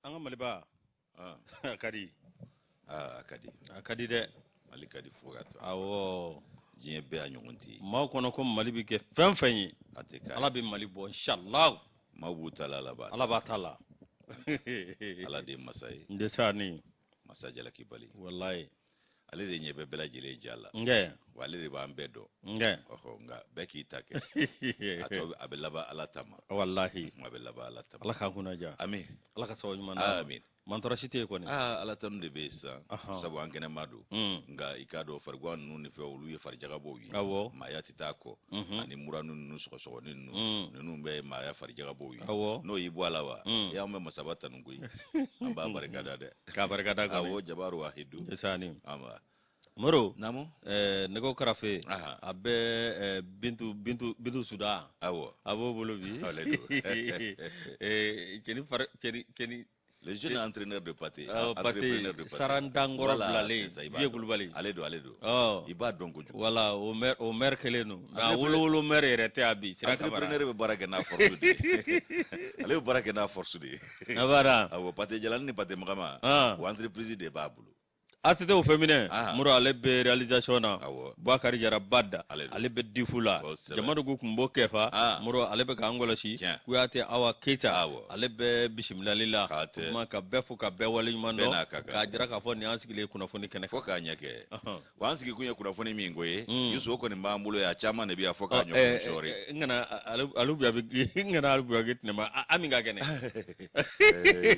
An ka Maliba. A ka di. A ka di. A ka di dɛ. Mali ka di fo ka to. Awɔ. Diɲɛ bɛɛ a ɲɔgɔn tɛ yen. Maaw kɔnɔ ko Mali bɛ kɛ fɛn fɛn ye. A tɛ k'a ye. Ala bɛ Mali bɔ inshallah. Maaw b'u ta la, Ala b'a ta la. Ala b'a ta la. Ala de ye masa ye. Ndesaani. Masa jalakibali. Walayi. Ale de ɲɛ bɛ bɛɛ lajɛlen ja la. Nkɛ. Wa ale de b'an bɛɛ dɔn. Nkɛ. Ɔhɔ, nka bɛɛ k'i ta kɛ. A tɔ a bɛ laban Ala ta ma. Walahi. A bɛ laban Ala ta ma. Ala k'an kunna diya. Amin. Ala ka sababu ɲuman d'an ma. Amin. Mantɔrɔ si tɛ yen kɔni. Aa, Ala tanu de bɛ yen sisan. Sabu an kɛnɛma don. Nka i k'a dɔn fariguan ninnu ni fɛn olu ye farijagabɔw ye. Awɔ. Maaya tɛ taa kɔ. Ani mura ninnu sɔgɔsɔgɔni ninnu. Ninnu bɛɛ ye maaya farijagabɔw ye. Awɔ. N'o y'i bɔ a la wa? E anw bɛ masaba tanu koyi. An b'a barikada dɛ. K'a barikada kɔni. Awɔ, Jabaru Wahidu. Ndesaani. Anba. Moro. Naamu. Nɛgɛw karafe. A bɛ Bintu Bintu Bintu Suda. Awɔ. A b'o bolo bi. Ale don. Cɛni fari cɛni cɛni. Le jeune entraîneur de Pathé. Pathé Sarandankɔrɔ bilalen Vieux Kulubali. Ale don, ale don. I b'a dɔn kojugu. Voilà, o maire, o maire kelen don. Nka wolowolo maire yɛrɛ tɛ a bi. Sira Kamara. Entrepreneur bɛ baara kɛ n'a force de ye. Ale bɛ baara kɛ n'a force de ye. Abada. Awɔ, Pathé Jalani ni Pathé Magama. O entreprise de b'a bolo. ATT o fɛn minɛ Moro ale bɛ réalisation na Awɔ. Bakari Jara Bada Ale don. ale bɛ difu la Kosɛbɛ. Jamadugu kun b'o kɛfa Moro ale bɛ k'an kɔlɔsi Tiɲɛ. Kuyate Awa Keyita Awɔ. ale bɛ bisimilali la K'a tɛ. O tuma ka bɛɛ fo ka bɛɛ waleɲuman Bɛɛ dɔn n'a ka kan. k'a jira k'a fɔ nin y'an sigilen ye kunnafoni kɛnɛ Fo kan k'a ɲɛ kɛ. Ɔhɔn. Wa an sigi kun ye kunnafoni min ko ye. Mm. Yusu o kɔni b'an bolo yan a caman de bɛ yan fo k'a Ɔ, ɲɔgɔn sɔɔri. n kana alu biya bɛ n kana alu biya kɛ tɛnɛma Ami ka kɛnɛ.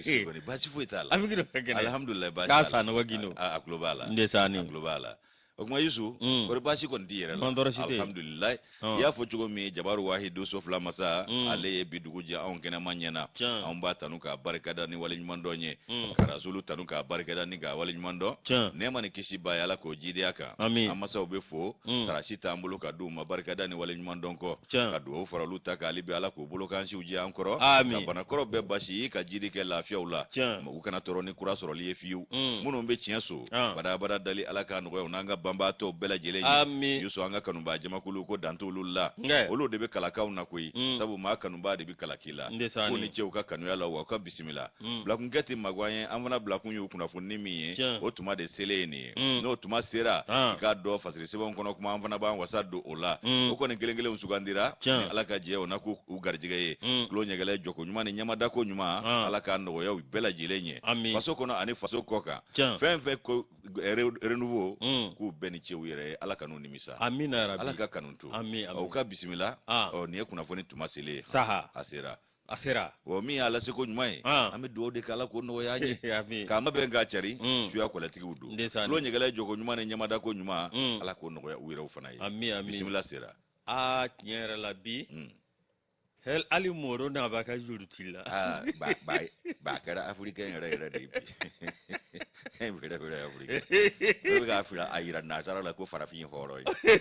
Yusu kɔni baasi foyi t'a la. Ami ka kɛnɛ. Alihamudulilayi baasi K'a t'a la. Sanogo Gindo. A tulo b'a la. Ndesaani. A tulo b'a la. O tuma Yusu, Mm. kɔri baasi kɔni t'i yɛrɛ la. Mantɔrɔ si tɛ yen. Alihamudulilayi. Ɔn. I y'a fɔ cogo min Jabaru Wahidu so fila masa, Mm. ale ye bi dugu jɛ anw kɛnɛma ɲɛna. Tiɲɛ. Anw b'a tanu k'a barikada ni waleɲumandɔn ye. Mm. Ka Rasulu tanu k'a barikada ni k'a waleɲumandɔn. Tiɲɛ. Nɛɛma ni kisi b'a ye Ala k'o jiidi a kan. Amin. An masaw bɛ fo. Mm. Sarasi t'an bolo ka d'u ma barikada ni waleɲumandɔn kɔ. Tiɲɛ. Ka dugawu fara olu ta kan hali bi Ala k'u bolokansiw jɛ an kɔrɔ. Amin. Ka banakɔrɔ bɛɛ basi ka jiidi kɛ lafiyaw la. Tiɲɛ. U kana tɔɔrɔ ni kura sɔrɔli ye fiyewu. Mm. Minnu bɛ tiɲɛ so. Ah. Badabada dali Ala k'a nɔgɔya u n'an ka banbaatɔw bɛɛ lajɛlen ye. Amin. Yusu an ka kanubaa jamakulu ko dan t'olu la. Nkɛ. Olu de bɛ kalakaw na koyi. Mm. Sabu maa kanubaa de bɛ kalaki la. Ndesaani. K'u ni ce u ka kanuya la wa u ka bisimila. Mm. Bilakunkɛ tɛ mago an ye an fana bilakun y'u kunnafoni min ye. Tiɲɛ. O tuma de selen ye nin ye. Mm. N'o tuma sera. Ah. I k'a dɔn fasiri sɛbɛnw kɔnɔ kuma an fana b'an wasa don o la. Mm. O kɔni kelen kelenw sugandira. Tiɲɛ. Ni Ala ka jɛ o na k'u u garijɛgɛ ye. Mm. Tulo ɲɛgɛlɛ jɔko ɲuman ni ɲamadako ɲuman. Ah. Ala k'a nɔgɔya u bɛɛ lajɛlen ye. Amin. Faso kɔnɔ ani faso kɔ kan. Tiɲɛ. Fɛn fɛn ko renouveau. Mm. K'u bɛɛ ni ce u yɛrɛ ye Ala kan'u nimisa. Amina ya Rabbi. Ala ka kanu to. Amin, amin. U ka bisimila. Ah. Ɔ, nin ye kunnafoni tuma selen ye. Saha. A sera. A sera. Wa min y'a laseko ɲuman ye. Ah. An bɛ dugawu de kɛ Ala k'o nɔgɔya an ye. Amin. K'a mabɛn k'a cari. Mm. Suya kɔlɛtigiw don. Ndesaani. Tulo ɲɛgɛlɛ jɔko ɲuman ni ɲamadako ɲuman. Mm. Ala k'o nɔgɔya u yɛrɛw fana ye. Amin, amin. Bisimila sera. Aa, tiɲɛ yɛrɛ la bi. Mm. Hɛl, hali moro n'a b'a ka juru t'i la. Aa, ba ba ba kɛra africain yɛrɛ yɛrɛ de ye bi. Yɛrɛ yɛrɛ africain. Ne bɛ k'a fila a yira nansara la ko farafin ye hɔrɔn ye.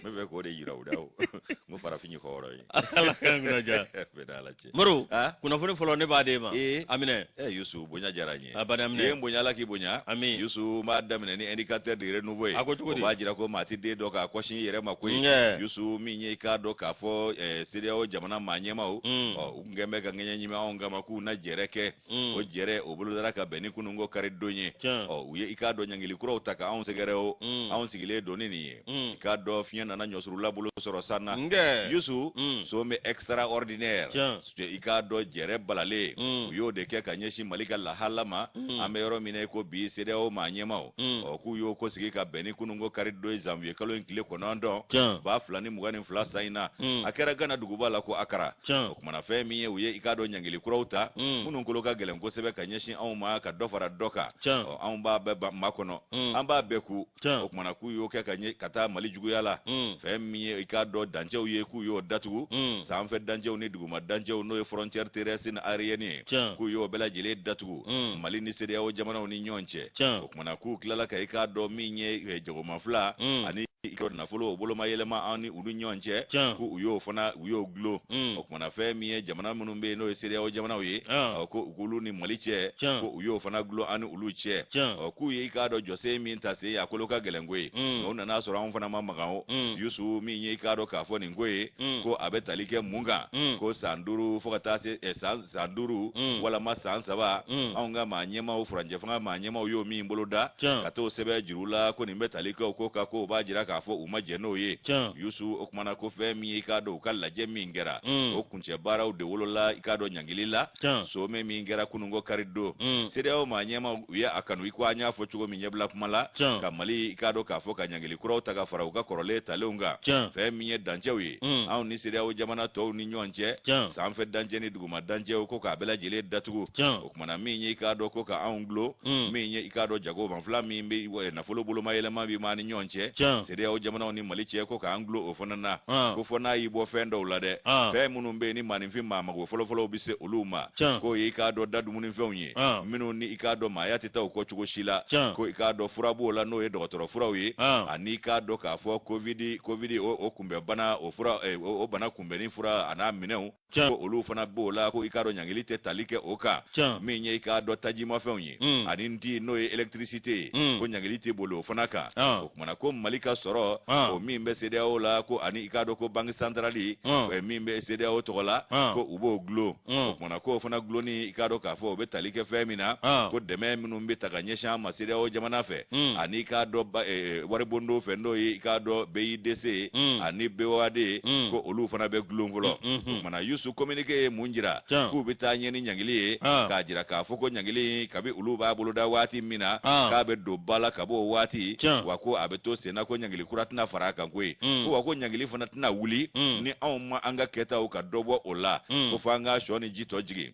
Ne bɛ k'o de yira u la o. N ko farafin ye hɔrɔn ye. Ala k'an kunna diya. Bɛɛ n'Ala cɛ. Moro, Ah? kunnafoni fɔlɔ ne b'a d'e ma. Ee. A minɛ. Yusu, bonya diyara n ye. A bada minɛ. I ye n bonya, Ala k'i bonya. Ami. Yusu, n b'a daminɛ ni indicateur de renouveau ye. A ko cogo di? O b'a jira ko maa tɛ den dɔn k'a kɔsi i yɛrɛ ma koyi. Ɲɛ. Yusu, min ye i k'a dɔn k'a fɔ CEDEAO jamana maa ɲɛmaaw. Mm. Ɔ, u tun kɛn bɛ ka ŋɛɲɛ ɲimi anw kama k'u na jɛrɛ kɛ. Mm. O jɛrɛ o bolodara ka bɛn ni kununko kari don ye. Tiɲɛ. Ɔ, u ye i k'a dɔn ɲangili kuraw ta ka anw sɛgɛrɛ o. Mm. Anw sigilen don ni nin ye. Mm. I k'a dɔn fiɲɛ nana ɲɔsurula bolo sɔrɔ san na. Nkɛ. Yusu, Mm. sommet extraordinaire. Tiɲɛ. I k'a dɔn jɛrɛ balalen. Mm. U y'o de kɛ ka ɲɛsin Mali ka lahala ma. Mm. An bɛ yɔrɔ min na i ko bi CEDEAO maa ɲɛmaaw. Mm. Ɔ, k'u y'o ko sigi ka bɛn ni kununko kari don ye janvier kalo in tile 9. Tiɲɛ. 2022 san in na. Mm. A kɛra Gana duguba la ko Akara. Tiɲɛ. O kumana fɛn min ye u ye i k'a dɔn ɲangili kuraw ta. Mm. Minnu kolo ka gɛlɛn kosɛbɛ ka ɲɛsin anw ma ka dɔ fara dɔ kan. Tiɲɛ. Ɔ, anw b'a bɛɛ makɔnɔ. Mm. An b'a bɛɛ ku. Tiɲɛ. O kumana k'u y'o kɛ ka ɲɛ ka taa Mali juguya la. Mm. Fɛn min ye i k'a dɔn dancɛw ye k'u y'o datugu. Mm. Sanfɛ dancɛw ni duguma dancɛw n'o ye frontière terrestre ni aérienne ye. Tiɲɛ. K'u y'o bɛɛ lajɛlen datugu. Mm. Mali ni CEDEAO jamanaw ni ɲɔgɔn cɛ. Tiɲɛ. O kumana k'u tilala ka i k'a dɔn min ye jagomafila Mm. ani I ka nafolo o boloma yɛlɛma an ni olu ɲɔgɔn cɛ, ko u y'o fana u y'o dulon. O kumana fɛn min ye jamana minnu bɛ yen n'o ye CEDEAO jamanaw ye, ko olu ni Mali cɛ, ko u y'o fana dulon an ni olu cɛ. Ɔ k'u ye i k'a dɔn jɔsen min ta sen a kolo ka gɛlɛn ko ye, nka u nana sɔrɔ anw fana ma magan o. Yusu, min ye i k'a dɔn k'a fɔ nin ko ye, ko a bɛ tali kɛ mun kan, ko san 5 fo ka taa se san 5 walama san 3, anw ka maa ɲɛmaaw, furancɛ fanga maa ɲɛmaaw y'o min boloda ka t'o sɛbɛn juru la, ko nin bɛ tali kɛ o ko kan, ko o b'a jira k'a fɔ u ma jɛn n'o ye. Yusu, o kumana ko fɛn min ye i k'a dɔn u ka lajɛ min kɛra, o kuncɛ baaraw de wolola i k'a dɔn ɲangili la, sommet min kɛra kununko kari don. CEDEAO maa ɲɛmaaw u ye a kanu, i ko an y'a fɔ cogo min ɲɛbila kuma la, ka Mali i k'a dɔn k'a fɔ ka ɲangili kuraw ta ka fara u ka kɔrɔlen talenw kan. Fɛn min ye dancɛw ye anw ni CEDEAO jamana tɔw ni ɲɔgɔn cɛ, sanfɛ dancɛ ni duguma dancɛw, ko k'a bɛɛ lajɛlen datugu. O kumana min ye i k'a dɔn ko ka anw dulon, min ye i k'a dɔn jago fanfila min bɛ nafolo boloma yɛlɛma bɛ maa ni ɲɔgɔn cɛ, CEDEAO jamanaw ni Mali cɛ, ko k'an dulon o fana na, ko fɔ n'a y'i bɔ fɛn dɔw la dɛ, fɛn minnu bɛ yen ni maaninfin maa mago fɔlɔfɔlɔw bɛ se olu ma, k'o ye i k'a dɔn da dumunifɛnw ye minnu ni i k'a dɔn maaya tɛ taa u kɔ cogo si la, ko i k'a dɔn fura b'o la n'o ye dɔgɔtɔrɔ furaw ye, ani i k'a dɔn k'a fɔ covid o kunbɛn bana o fura o bana kunbɛnni fura a n'a minɛnw, ko olu fana b'o la, ko i k'a dɔn ɲangili tɛ tali kɛ o kan. Min ye i k'a dɔn tajimafɛnw ye ani nti n'o ye électricité ye, ko ɲangili tɛ boli o fana kan. O kumana ko Mali ka sɔrɔ o min bɛ CEDEAO la, ko ani i k'a dɔn ko banque centrale min bɛ CEDEAO tɔgɔ la, ko u b'o dulon. O kumana k'o fana dulonni i k'a dɔn k'a fɔ o bɛ tali kɛ fɛn min na, ko dɛmɛ minnu bɛ ta ka ɲɛsin an ma CEDEAO jamana fɛ, ani i k'a dɔn waribondo fɛ n'o ye i k'a dɔn BIDC ani BOAD, ko olu fana bɛ dulon fɔlɔ. O kumana Yusu, communiqué ye mun jira? K'u bɛ taa ɲɛ ni ɲangili ye, k'a jira k'a fɔ ko ɲangili kabi olu b'a boloda waati min na, k'a bɛ don ba la ka b'o waati, wa ko a bɛ to senna, ko ɲangili kura tɛna fara a kan koyi, ko wa ko ɲangili fana tɛna wuli ni anw ma an ka kɛtaw ka dɔ bɔ o la, ko fo an ka sɔ ni ji tɔ jigin,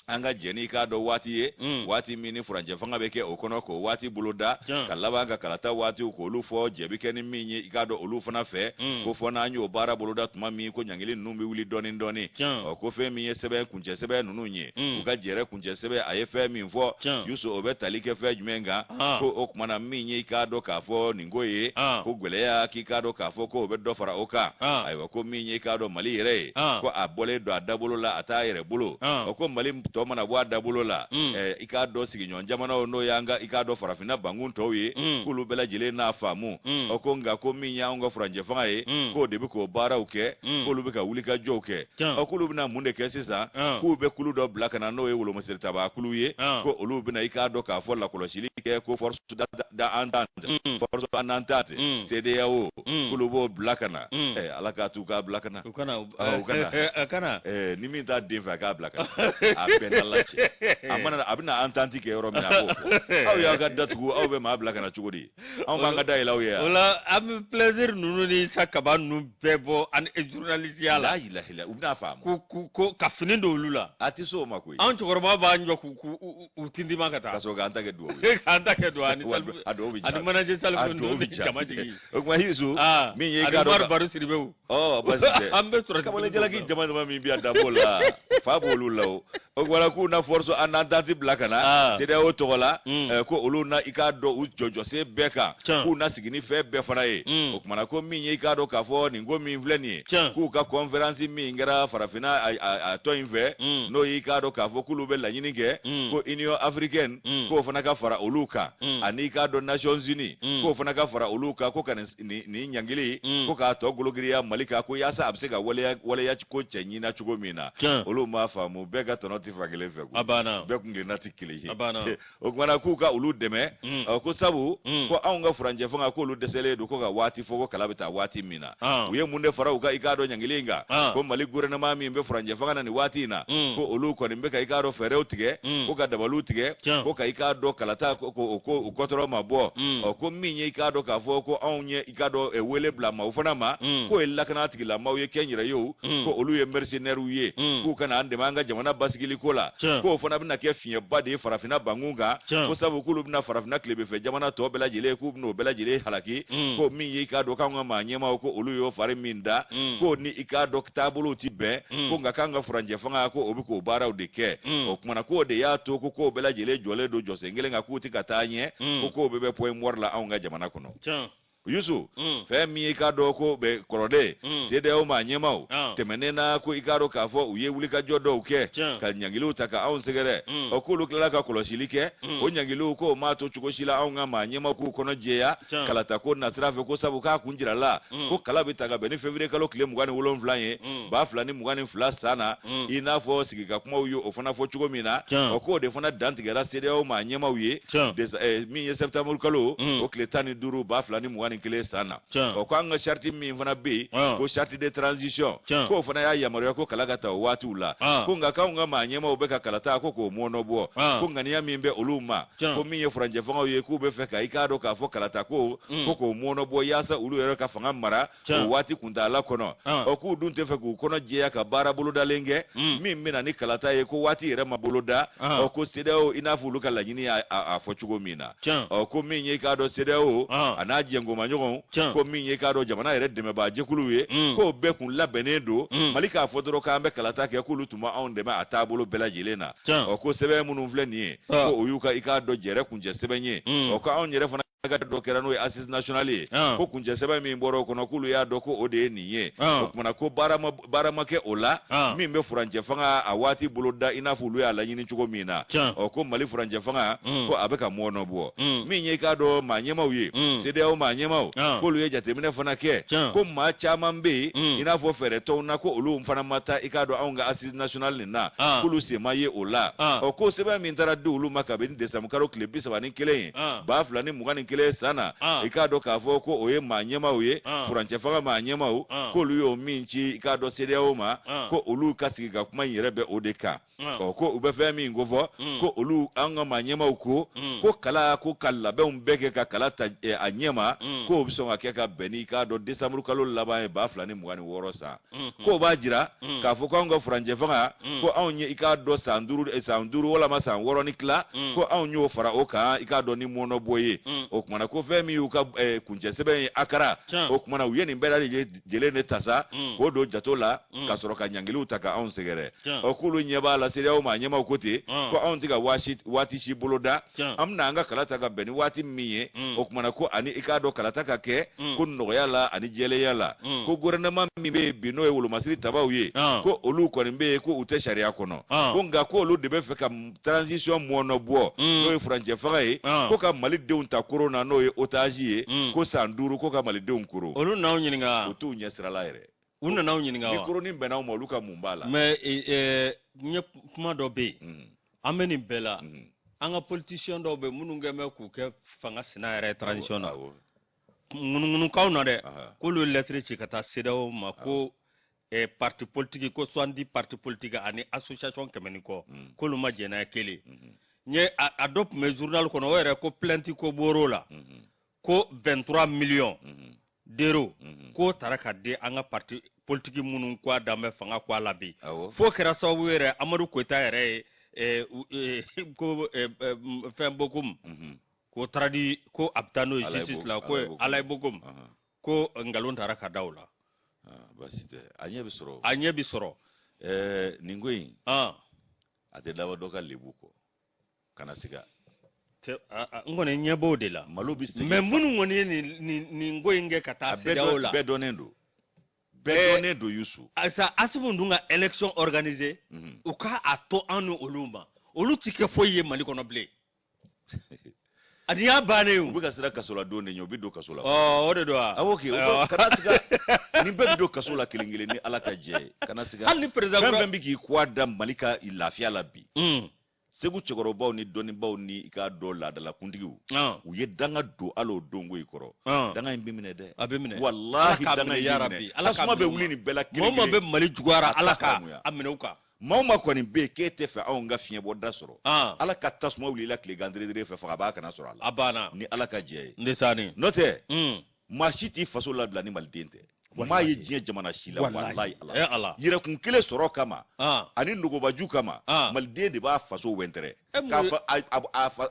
an ka jɛn n'i k'a dɔn waati ye, waati min ni furancɛ fanga bɛ kɛ o kɔnɔ, k'o waati boloda, ka laban ka kalata waatiw k'olu fɔ, jɛ bɛ kɛ ni min ye i k'a dɔn olu fana fɛ, ko fɔ n'an y'o baara boloda tuma min, ko ɲangili ninnu bɛ wuli dɔɔni dɔɔni. Ɔ ko fɛn min ye sɛbɛn kuncɛ sɛbɛn ninnu ye, u ka jɛrɛ kuncɛ sɛbɛn, a ye fɛn min fɔ Yusu, o bɛ tali kɛ fɛn jumɛn kan? Ko o kumana min ye i k'a dɔn k'a fɔ nin ko ye ko gɛlɛya, k'i k'a dɔn k'a fɔ ko o bɛ dɔ fara o kan. Ayiwa, ko min ye i k'a dɔn Mali yɛrɛ ye, ko a bɔlen don a dabolo la, a t'a yɛrɛ bolo. O ko Mali tɔ mana bɔ a dabolo la, i k'a dɔn sigiɲɔgɔn jamanaw n'o y'an ka i k'a dɔn farafinna bankun tɔw ye, k'olu bɛɛ lajɛlen n'a faamu. O ko nka ko min y'anw ka furancɛ fanga ye, k'o de bɛ k'o baaraw kɛ, k'olu bɛ ka wulikajɔw kɛ. Ɔ k'olu bɛna mun de kɛ sisan? K'u bɛ kulu dɔ bila ka na n'o ye wolomasiritabaa kulu ye, ko olu bɛna i k'a dɔn k'a fɔ lakɔlɔsili kɛ, ko force d'entente, force en entente CEDEAO, k'olu b'o bila ka na. Ala k'a t'u k'a bila ka na. U kana. U kana. Ni min t'a den fɛ, a k'a bila ka na, a bɛɛ n'Ala cɛ. A mana a bɛna entente kɛ yɔrɔ min na, a b'o fɔ. Aw y'aw ka datugu, aw bɛ maa bila ka na cogo di? Anw b'an ka da yɛlɛ aw ye yan. O la an bɛ plaisir ninnu ni Isa Kaba ninnu bɛɛ bɔ ani journaliste ya la. La ilaha illa, u bɛna faamu. Ko ka fini don olu la. A tɛ s'o ma koyi. Anw cɛkɔrɔba b'an jɔ k'u u tintima ka taa. Ka sɔrɔ k'an ta kɛ duwawu ye. K'an ta kɛ duwawu ani Salifu. A duwawu bɛ jaabi. Ani manager Salifu ninnu ni jama jigin. O tuma Yusu, min ye i k'a dɔn. Ani Umaru Baro Sidibew. Ɔ basi tɛ. An bɛ sɔrɔ. Kamalen jalaki jama jama min bɛ yan, dan b'o la, fa b'olu la o. O tuma k'u na force en entente bila ka na CEDEAO tɔgɔ la, ko olu na i k'a dɔn u jɔjɔsen bɛɛ kan, k'u na sigi ni fɛn bɛɛ fana ye. O kumana ko min ye i k'a dɔn k'a fɔ nin ko min filɛ nin ye, k'u ka conférence min kɛra farafinna a tɔn in fɛ, n'o ye i k'a dɔn k'a fɔ k'olu bɛ laɲini kɛ ko Union africaine k'o fana ka fara olu kan, ani i k'a dɔn Nations Unies k'o fana ka fara olu kan, ko ka nin ɲangili ko k'a tɔ gologiriya Mali kan, ko yaasa a bɛ se ka waleya ko cɛ ɲina cogo min na. Olu m'a faamu, bɛɛ ka tɔnɔ tɛ fan kelen fɛ koyi. A banna. Bɛɛ kuntilenna tɛ kelen ye. A banna. O kumana k'u ka olu dɛmɛ, ko sabu ko anw ka furancɛ fanga k'olu dɛsɛlen don ko ka waati fɔ ko kala bɛ taa waati min na. U ye mun de fara u ka i k'a dɔn ɲangili in kan? Ko Mali gouvernement min bɛ furancɛ fanga na nin waati in na, ko olu kɔni bɛ ka i k'a dɔn fɛɛrɛw tigɛ, ko ka dabaliw tigɛ, ko ka i k'a dɔn kalata ko u kɔtɔrɔ ma bɔ. Ɔ ko min ye i k'a dɔn k'a fɔ ko anw ye i k'a dɔn wele bila maaw fana ma, k'o ye lakana tigilamaaw ye, kɛnyɛrɛyew, ko olu ye mercenaires ye, k'u kana an dɛmɛ an ka jamana basigili ko la, k'o fana bɛna kɛ fiɲɛba de ye farafinna bankun kan, ko sabu k'olu bɛna farafinna tilebinfɛ jamana tɔ bɛɛ lajɛlen, k'u bɛna o bɛɛ lajɛlen halaki. Ko min ye i k'a dɔn k'anw ka maa ɲɛmaaw, ko olu y'o fari min da, ko ni i k'a dɔn taabolow ti bɛn, ko nka k'an ka furancɛ fanga ko o bɛ k'o baaraw de kɛ. O kumana k'o de y'a to ko kow bɛɛ lajɛlen jɔlen don jɔsen kelen kan, k'u ti ka taa ɲɛ, ko kow bɛɛ bɛ point mort la anw ka jamana kɔnɔ. Yusu, fɛn min ye i k'a dɔn ko bɛ kɔrɔden CEDEAO maa ɲɛmaaw tɛmɛnen na, ko i k'a dɔn k'a fɔ u ye wulikajɔ dɔw kɛ ka ɲangiliw ta ka anw sɛgɛrɛ. Ɔ, k'olu tilala ka kɔlɔsili kɛ, o ɲangiliw k'o m'a to cogo si la anw ka maa ɲɛmaaw k'u kɔnɔ jɛya kalata ko nasira fɛ, ko sabu k'a kun jirala ko kala bɛ ta ka bɛn ni février kalo tile 27 ye 2022 san na, i n'a fɔ sigika kumaw ye o fana fɔ cogo min na. Ɔ, k'o de fana dantigɛra CEDEAO maa ɲɛmaaw ye min ye septembre kalo o tile 15 2021 san na. Ɔ, ko an ka charte min fana bɛ yen, ko charte de transition, k'o fana y'a yamaruya ko kala ka ta o waatiw la, ko nka k'anw ka maa ɲɛmaaw bɛ ka kalata ko k'o mɔɔnɔ bɔ, ko ŋaniya min bɛ olu ma, ko min ye furancɛ fangaw ye, k'u bɛ fɛ ka i k'a dɔn k'a fɔ kalata ko k'o mɔɔnɔ bɔ yaasa olu yɛrɛ ka fanga mara o waati kuntaala kɔnɔ. Ɔ, k'u dun tɛ fɛ k'u kɔnɔ jɛya ka baara bolodalen kɛ min bɛ na ni kalata ye, ko waati yɛrɛ ma boloda. Ɔ, ko CEDEAO, i n'a fɔ olu ka laɲini y'a fɔ cogo min na. Ɔ, ko min ye i k'a dɔn CEDEAO a n'a jɛnkomaɲɔgɔnw, ko min ye i k'a dɔn jamana yɛrɛ dɛmɛbaa jɛkuluw ye, k'o bɛɛ kun labɛnnen don Mali k'a fɔ dɔrɔn k'an bɛ kalata kɛ, k'olu tun b'anw dɛmɛ a taabolo bɛɛ lajɛlen na. Ɔ, ko sɛbɛn minnu filɛ nin ye, ko o y'u ka i k'a dɔn jɛrɛ kuncɛ sɛbɛn ye. Ɔ, ko anw yɛrɛ fana ka dɔ kɛra, n'o ye assise nationale ye, ko kuncɛ sɛbɛn min bɔra o kɔnɔ, k'olu y'a dɔn ko o de ye nin ye. O kumana ko baara ma kɛ o la min bɛ furancɛ fanga a waati bolo da i n'a fɔ olu y'a laɲini cogo min na. Ɔ, ko Mali furancɛ fanga ko a bɛ ka mɔɔnɔ bɔ. Min ye i k'a dɔn maa ɲɛmaaw ye, CEDEAO maa ɲɛmaaw, k'olu ye jateminɛ fana kɛ ko maa caman bɛ yen, i n'a fɔ fɛɛrɛ tɔnw na, ko olu fana ma taa i k'a dɔn anw ka assise nationale nin na, k'olu sen ma ye o la. Ɔ, ko sɛbɛn min taara di olu ma kabini décembre kalo tile 31 ye 2021 san na, i k'a dɔn k'a fɔ ko o ye maa ɲɛmaaw ye, furancɛ fanga maa ɲɛmaaw, k'olu y'o min ci i k'a dɔn CEDEAO ma, ko olu ka sigi ka kuma in yɛrɛ bɛ o de kan. Ɔ, ko u bɛ fɛn min ko fɔ, ko olu an ka maa ɲɛmaaw ko ko kala ko ka labɛnw bɛɛ kɛ ka kala ta a ɲɛma, k'o bɛ sɔn ka kɛ ka bɛn ni i k'a dɔn décembre kalo laban ye 2026 san. K'o b'a jira k'a fɔ k'anw ka furancɛ fanga, ko anw ye i k'a dɔn san 5 walama san 6 ni tila, ko anw y'o fara o kan i k'a dɔn ni mɔɔnɔbɔ ye. O kumana ko fɛn min y'u ka kuncɛ sɛbɛn ye Akara, o kumana u ye nin bɛɛ lajɛlen de ta sa k'o don jato la ka sɔrɔ ka ɲangiliw ta ka anw sɛgɛrɛ. Ɔ, k'olu ɲɛ b'a la, CEDEAO maa ɲɛmaaw ko ten, ko anw tɛ ka waati si boloda, an bɛna an ka kala ta ka bɛn ni waati min ye. O kumana ko ani i k'a dɔn kalata ka kɛ ko nɔgɔya la ani jɛlenya la, ko gouvernement min bɛ yen bi, n'o ye wolomasiri tabaw ye, ko olu kɔni bɛ yen, ko u tɛ sariya kɔnɔ, ko nka ko olu de bɛ fɛ ka transition mɔɔnɔ bɔ, n'o ye furancɛ fanga ye, ko ka Malidenw ta koron na, n'o ye otage ye, ko san 5 ko ka Malidenw koron. Olu n'anw ɲininka. U t'u ɲɛ sira la yɛrɛ. U nana aw ɲininka wa? Ni koroni bɛnna aw ma, olu ka mun b'a la? Mais n ye kuma dɔ bɛ yen, an bɛ nin bɛɛ la, an ka politicien dɔw bɛ minnu kɛ bɛ k'u kɛ fanga sina yɛrɛ transition na, ŋunuŋunukanw na dɛ, k'olu ye lettre ci ka taa CEDEAO ma ko parti politique, ko 70 parti politique ani association 100 ni kɔ, k'olu ma jɛn n'a ye kelen. N ye a dɔ tun bɛ journal kɔnɔ, o yɛrɛ ko plainte ko bɔr'o la ko 23 millions d'euros k'o taara ka di an ka parti politique minnu ko a dan bɛ fanga ko a la bi, f'o kɛra sababu yɛrɛ Amadu Koyita yɛrɛ ye ko fɛn Bokum k'o taara di ko a bɛ taa n'o ye justice la, ko Alayi Bokum ko nkalon taara ka da o la. Baasi tɛ, a ɲɛ bɛ sɔrɔ. A ɲɛ bɛ sɔrɔ. Nin ko in, a tɛ laban dɔ ka lebu kɔ, kana siga. N kɔni ɲɛ b'o de la. Malo bɛ segin. Mais minnu kɔni ye nin ko in kɛ ka taa CEDEAO la. Bɛɛ dɔnnen don. Bɛɛ dɔnnen don, Yusu. Asa Asimu dun ka élection organisée, u ka a to an ni olu ma, olu ti kɛ foyi ye Mali kɔnɔ bilen. Ani y'a bannen ye. U bɛ ka siran kasoladon de ɲɛ, u bɛ don kaso la. Ɔ, o de don wa. Awɔ kɛ, kana siga, nin bɛɛ bɛ don kaso la kelen kelen ni Ala ka jɛ ye, kana siga. Hali ni président fɛn fɛn bɛ k'i kɔ da Mali ka lafiya la bi. Segu cɛkɔrɔbaw ni dɔnnibaw ni i k'a dɔn laadalakuntigiw, u ye danga don hali o donko in kɔrɔ, danga in bɛ minɛ dɛ. A bɛ minɛ. Walahi, danga in bɛ minɛ. Tasuma bɛ wuli nin bɛɛ la kelen kelen. Mɔgɔ bɛ Mali juguyara, Ala ka a minɛ u kan. Maa o maa kɔni bɛ yen k'e tɛ fɛ anw ka fiɲɛbɔda sɔrɔ, Ala ka tasuma wuli la tilegan deredere fɛ, fagabaa kana sɔrɔ a la. A banna. Ni Ala ka jɛ ye. N tɛ ni. N'o tɛ, maa si t'i faso labila ni Maliden tɛ. Maa ye diɲɛ jamana si la, walahi Ala. Yɛrɛkun kelen sɔrɔ kama ani nogobaju kama, Maliden de b'a faso wɛntɛrɛ k'a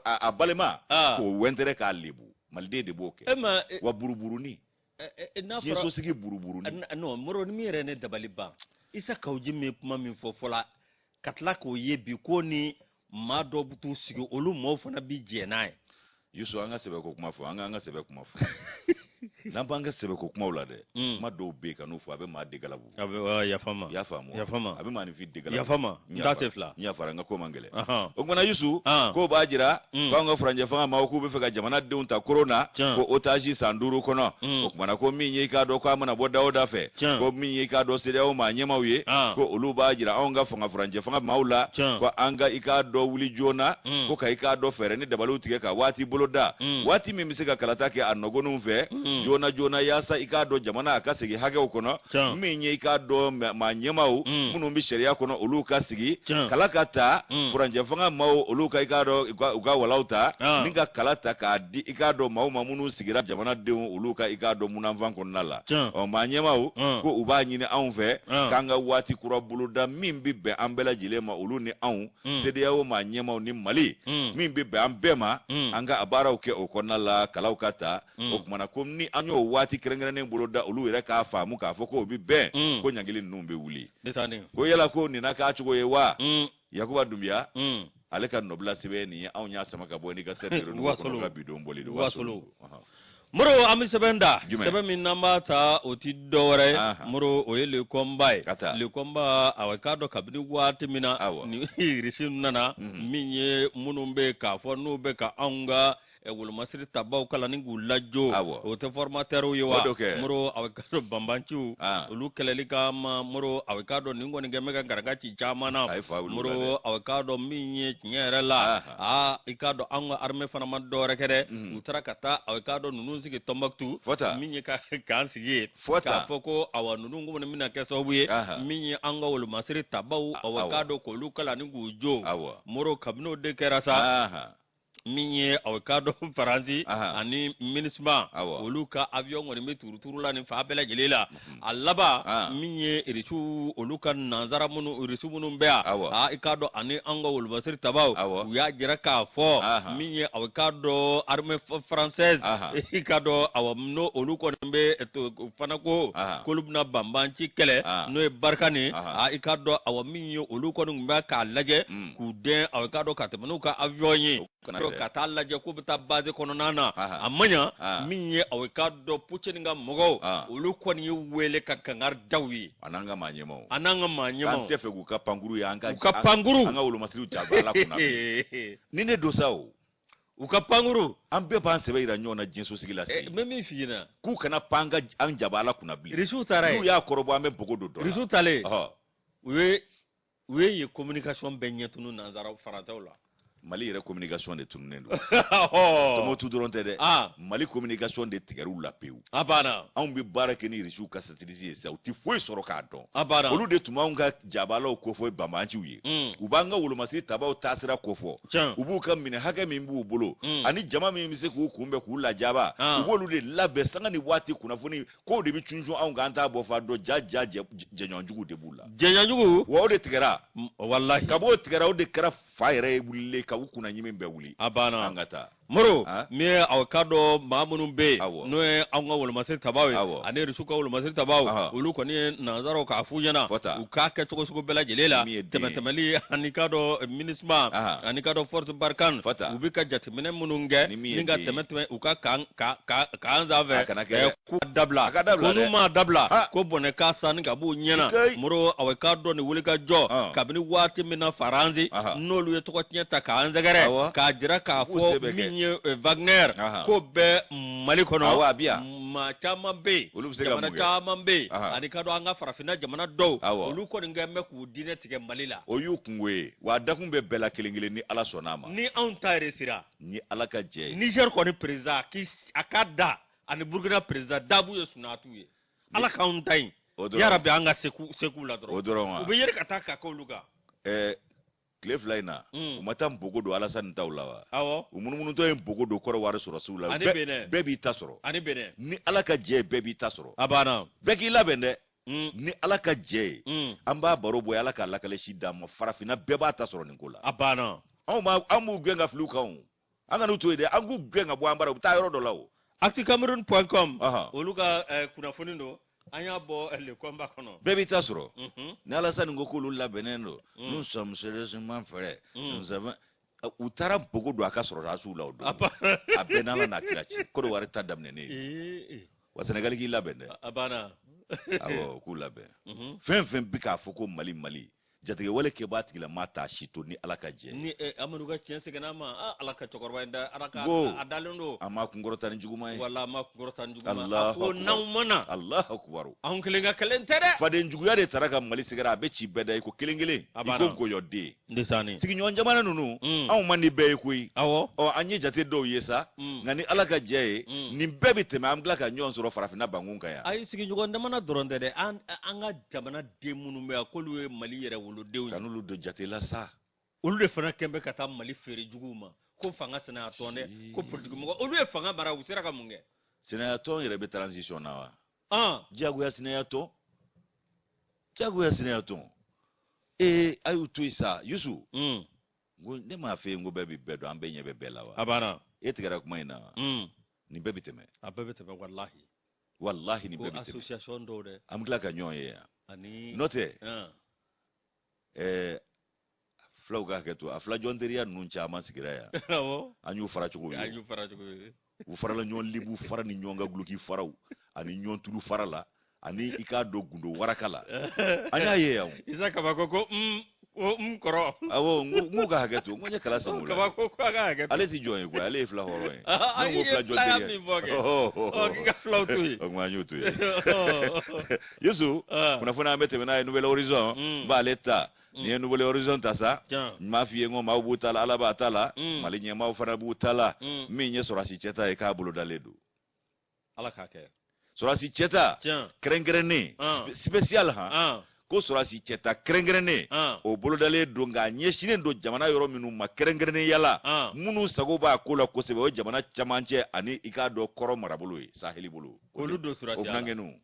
a balima k'o wɛntɛrɛ k'a lebu, Maliden de b'o kɛ. Wa buruburuni, diɲɛsosigi buruburuni. Non, Moro, ni min yɛrɛ ne dabali ban, Isa Kawuji min ye kuma min fɔ fɔla ka tila k'o ye bi, ko ni maa dɔw bɛ t'u sigi, olu maaw fana bi jɛn n'a ye. Yusu, an ka sɛbɛ ko kuma fɔ, an ka sɛbɛ kuma fɔ. N'an b'an ka sɛbɛko kumaw la dɛ, kuma dɔw bɛ yen ka n'u fɔ a bɛ maa degalabu. A bɛ yafa n ma. I y'a faamu? Yafa n ma. A bɛ maaninfin degalabu. Yafa n ma, n da tɛ fila. N yafara, n ka ko man gɛlɛn. O kumana Yusu, k'o b'a jira k'anw ka furancɛ fanga maaw k'u bɛ fɛ ka jamanadenw ta koron na ko otage san 5 kɔnɔ. O kumana ko min ye i k'a dɔn k'a mana bɔ da o da fɛ, ko min ye i k'a dɔn CEDEAO maa ɲɛmaaw ye, ko olu b'a jira anw ka fanga furancɛ fanga maaw la ko an ka i k'a dɔn wuli joona, ko ka i k'a dɔn fɛɛrɛ ni dabaliw tigɛ ka waati boloda, waati min bɛ se ka kalata kɛ a nɔgɔninw fɛ joona joona, yaasa i k'a dɔn jamana a ka segin hakɛw kɔnɔ, min ye i k'a dɔn maa ɲɛmaaw minnu bɛ sariya kɔnɔ olu ka sigi, kala ka ta furancɛ fanga maaw olu ka i k'a dɔn u ka walaw ta ni ka kala ta k'a di i k'a dɔn maaw ma minnu sigira jamanadenw olu ka i k'a dɔn munanfan kɔnɔna la. Ɔ maa ɲɛmaaw ko u b'a ɲini anw fɛ k'an ka waati kura boloda min bɛ bɛn an bɛɛ lajɛlen ma, olu ni anw CEDEAO maa ɲɛmaaw ni Mali, min bɛ bɛn an bɛɛ ma, an ka a baaraw kɛ o kɔnɔna la, kalaw ka ta. O kumana ko ni an y'o waati kɛrɛnkɛrɛnnen boloda, olu yɛrɛ k'a faamu k'a fɔ k'o bɛ bɛn, ko ɲangili ninnu bɛ wuli. Ko yala ko nin na k'a cogo ye wa? Yakuba Dunbiya, ale ka nɔbila sɛbɛn nin ye, anw y'a sama ka bɔ n'i ka kɔnɔ ka bidon bɔli don. Wasolo. Moro, an bɛ sɛbɛn da, sɛbɛn min n'an b'a ta, o ti dɔwɛrɛ ye Moro, o ye Le Combat ye. Le Combat, a k'a dɔn kabini waati min na ni Irisi nana, min ye minnu bɛ k'a fɔ n'u bɛ ka anw ka wolomasiri tabaw kalan ni k'u lajɔ, o tɛ formateurw ye wa? Moro, a k'a dɔn banbanciw olu kɛlɛli kama, Moro, a k'a dɔn nin kɔni kɛ bɛ ka garanga ci caman na. Moro, a k'a dɔn min ye tiɲɛ yɛrɛ la, aa, i k'a dɔn anw ka armée fana ma dɔwɛrɛ kɛ dɛ, u taara ka taa, a k'a dɔn ninnu sigi Tombouctou, min ye ka k'an sigi yen, k'a fɔ ko awa ninnu kɔni bɛna kɛ sababu ye min ye an ka wolomasiri tabaw, a k'a dɔn k'olu kalan ni k'u jo. Moro, kabini o de kɛra sa, min ye a k'a dɔn Faransi ani MINUSMA olu ka avion kɔni bɛ turuturu la nin fan bɛɛ lajɛlen la. A laban, min ye Irisiw olu ka nansara minnu, Irisi minnu bɛ yan, aa, i k'a dɔn ani an ka wolomasiri tabaw, u y'a jira k'a fɔ min ye a k'a dɔn armée française, i k'a dɔn awa n'o olu kɔni bɛ fana ko k'olu bɛna banbanci kɛlɛ, n'o ye Barkhane, aa, i k'a dɔn awa min ye olu kɔni tun bɛ k'a lajɛ k'u dɛn, a k'a dɔn ka tɛmɛ n'u ka avion ye ka taa lajɛ k'u bɛ taa base kɔnɔna na. A ma ɲa, min ye a k'a dɔn Poutine ka mɔgɔw, olu kɔni ye wele ka kangari da u ye. A n'an ka maa ɲɛmaaw. A n'an ka maa ɲɛmaaw. K'an tɛ fɛ k'u ka pankuru ye an ka u ka pankuru an ka wolomasiriw ja ala kunna ni ne don sa o. U ka pankuru. An bɛɛ b'an sɛbɛ yira ɲɔgɔn na diɲɛsosigi la. N bɛ min f'i ɲɛna. K'u kana pan an jaba ala kunna bilen. Irisiw taara yen. N'u y'a kɔrɔbɔ, an bɛ npogo don dɔ la. Irisiw taalen, u ye yen communication bɛɛ ɲɛtunu nanzara faransɛw la. Mali yɛrɛ communication de tununnen don. Tɔmɔtu dɔrɔn tɛ dɛ, Mali communication de tigɛr'u la pewu. A banna. Anw bɛ baara kɛ ni Irisiw ka satellite ye sisan, u tɛ foyi sɔrɔ k'a dɔn. A banna. Olu de tun b'anw ka jabalaw kofɔ banbaanciw ye. U b'an ka wolomasiri tabaw taasira kofɔ. U b'u ka minɛ hakɛ min b'u bolo ani jama min bɛ se k'u kunbɛn k'u lajaba, u b'olu de labɛn sanga ni waati. Kunnafoni kow de bɛ cuncun anw kan, an t'a bɔ fa dɔn. Ja ja, jɛɲɔgɔnjugu de b'u la. Jɛɲɔgɔnjugu. Wa o de tigɛra. Walahi. Ka b'o tigɛra, o de kɛra fa yɛrɛ ye wulilen ka u kunna ɲimi bɛɛ wuli. A banna. An ka taa. Moro, min ye aw ka dɔn maa minnu bɛ yen n'o ye anw ka wolomasiri tabaw ye ani Irisiw ka wolomasiri tabaw, olu kɔni ye nanzaraw k'a f'u ɲɛna u k'a kɛ cogo sugu bɛɛ lajɛlen la, tɛmɛtɛmɛli ani k'a dɔn MINUSMA ani k'a dɔn force Barkhane, u bɛ ka jateminɛ minnu kɛ ni ka tɛmɛ tɛmɛ u ka kan kan sanfɛ, k'u dabila. Ko n'u m'a dabila, ko bɔnɛ k'a sanni ka b'u ɲɛna. Moro, aw k'a dɔn nin wuli ka jɔ kabini waati min na Faransi n'olu ye tɔgɔ tiɲɛ ta k'an sɛgɛrɛ k'a jira k'a fɔ min ye Wagner ko bɛ Mali kɔnɔ, maa caman bɛ yen, jamana caman bɛ yen, ani ka dɔn an ka farafinna jamana dɔw, olu kɔni kɛ bɛ k'u diinɛ tigɛ Mali la. O y'u kungo ye wa, a dakun bɛ bɛɛ la kelen kelen ni Ala sɔnna a ma. Ni anw ta yɛrɛ sera. Ni Ala ka jɛ ye. Niger kɔni président a ka da ani Burkina président dabu ye sunatu ye. Ala k'anw ta yen yarabi, an ka seku la dɔrɔn. O dɔrɔn wa. U bɛ yɛrɛ ka taa ka k'olu kan. Tile 2 in na, u ma taa npogo don Alasani taw la wa? Awɔ. U munumunutɔ ye npogo don Kɔrɔwari sɔrɔsiw la. Ani Benin. Bɛɛ b'i ta sɔrɔ. Ani Benin. Ni Ala ka jɛ ye, bɛɛ b'i ta sɔrɔ. A banna. Bɛɛ k'i labɛn dɛ. Ni Ala ka jɛ ye, an b'a baro bɔ, Ala k'a lakale si d'an ma, farafinna bɛɛ b'a ta sɔrɔ nin ko la. A banna. Anw b'a an b'u gɛn ka fili u kan o, an ka n'u to yen dɛ, an k'u gɛn ka bɔ an bara, u bɛ taa yɔrɔ dɔ la o. Actucameroun.com, olu ka kunnafoni don, an y'a bɔ Le Combat kɔnɔ. Bɛɛ b'i ta sɔrɔ. Ni Alasani ko k'olu labɛnnen don, nous sommes sérieusement prêts, nous avons U taara npogo don a ka sɔrɔdasiw la o don. A bɛɛ n'Ala n'a kira cɛ. Côte d'Ivoire ta daminɛnen ye. Wa Sénégal k'i labɛn dɛ. A banna. Awɔ, k'u labɛn. Fɛn fɛn bɛ k'a fɔ ko Mali Mali, jatigɛwale kɛbaa tigilama t'a si to ni Ala ka jɛ. Ni Amadu ka tiɲɛ seginna a ma, Ala ka cɛkɔrɔba in da, Ala ka a dalen don. A ma kunkɔrɔta ni juguman ye. Wala a ma kunkɔrɔta ni juguman ye. A ko n'anw ma na. Alahu akubaru. Anw kelen ka kɛlɛ tɛ dɛ. Faden juguya de taara ka Mali sɛgɛrɛ, a bɛ ci bɛɛ da i ko kelen kelen. I ko gɔyɔden. Ndesani. Sigiɲɔgɔn jamana ninnu, anw man di bɛɛ ye koyi. Awɔ. Ɔ, an ye jate dɔw ye sa, nka ni Ala ka jɛ ye, nin bɛɛ bɛ tɛmɛ, an bɛ tila ka ɲɔgɔn sɔrɔ farafinna bankun kan yan. Ayi, sigiɲɔgɔn jamana dɔrɔn tɛ dɛ, an ka jamana den minnu bɛ yan k'olu ye Mali yɛrɛ wolodenw ye. Kan'olu don jate la sa. Olu de fana kɛn bɛ ka taa Mali feere juguw ma, ko fanga sinaya tɔn dɛ, ko politiki mɔgɔ, olu ye fanga mara, u sera ka mun kɛ? Sinaya tɔn yɛrɛ bɛ transition na wa? Diyagoya sinaya tɔn. Diyagoya sinaya tɔn. Ee, a y'u to yen sa, Yusu. N ko ne m'a f'e ye n ko bɛɛ bɛ bɛɛ dɔn, an bɛɛ ɲɛ bɛ bɛɛ la wa? A banna. E tigɛra kuma in na wa? Nin bɛɛ bɛ tɛmɛ. A bɛɛ bɛ tɛmɛ walahi. Walahi nin bɛɛ bɛ tɛmɛ. Ko association dɔw dɛ. An bɛ tila ka ɲɔgɔn ye yan. Ani. N'o tɛ. Fulaw ka hakɛ to, a filajɔn teriya ninnu caman sigira yan. Awɔ. An y'u fara cogo ye. An y'u fara cogo ye. U farala ɲɔgɔn lebu fara ni ɲɔgɔn ka guloki faraw ani ɲɔgɔn tulu fara la ani i k'a dɔn gundo waraka la. An y'a ye yan. Isa Kaba ko ko ko kɔrɔ. Awɔ, n k'u ka hakɛ to, n ko n ye kala sɔrɔ o la. Kaba ko k'a ka hakɛ to. Ale ti jɔn ye koyi, ale ye fila hɔrɔn ye. Ayi, Ne ko fila jɔn filaya teriya. min fɔ kɛ. Ɔ, k'i ka filaw to yen. O tuma an y'o to yen. Yusu, kunnafoni an bɛ tɛmɛ n'a ye Nouvel Horizon, n b'ale ta. N'i ye Nouvel Horizon ta sa, n m'a f'i ye n ko maaw b'u ta la, Ala b'a ta la, Mali ɲɛmaaw fana b'u ta la. Min ye sɔrɔdasi cɛta ye k'a bolo dalen don. Ala k'a kɛ. Sɔrɔdasi cɛta kɛrɛnkɛrɛnnen, spécial han, ko sɔrɔdasi cɛta kɛrɛnkɛrɛnnen, o bolodalen don nka a ɲɛsinnen don jamana yɔrɔ minnu ma kɛrɛnkɛrɛnnenya la, minnu sago b'a ko la kosɛbɛ, o ye jamana camancɛ ani i k'a dɔn kɔrɔ marabolo ye, saheli bolo. Olu don sɔrɔdasiya la. O funankɛninw.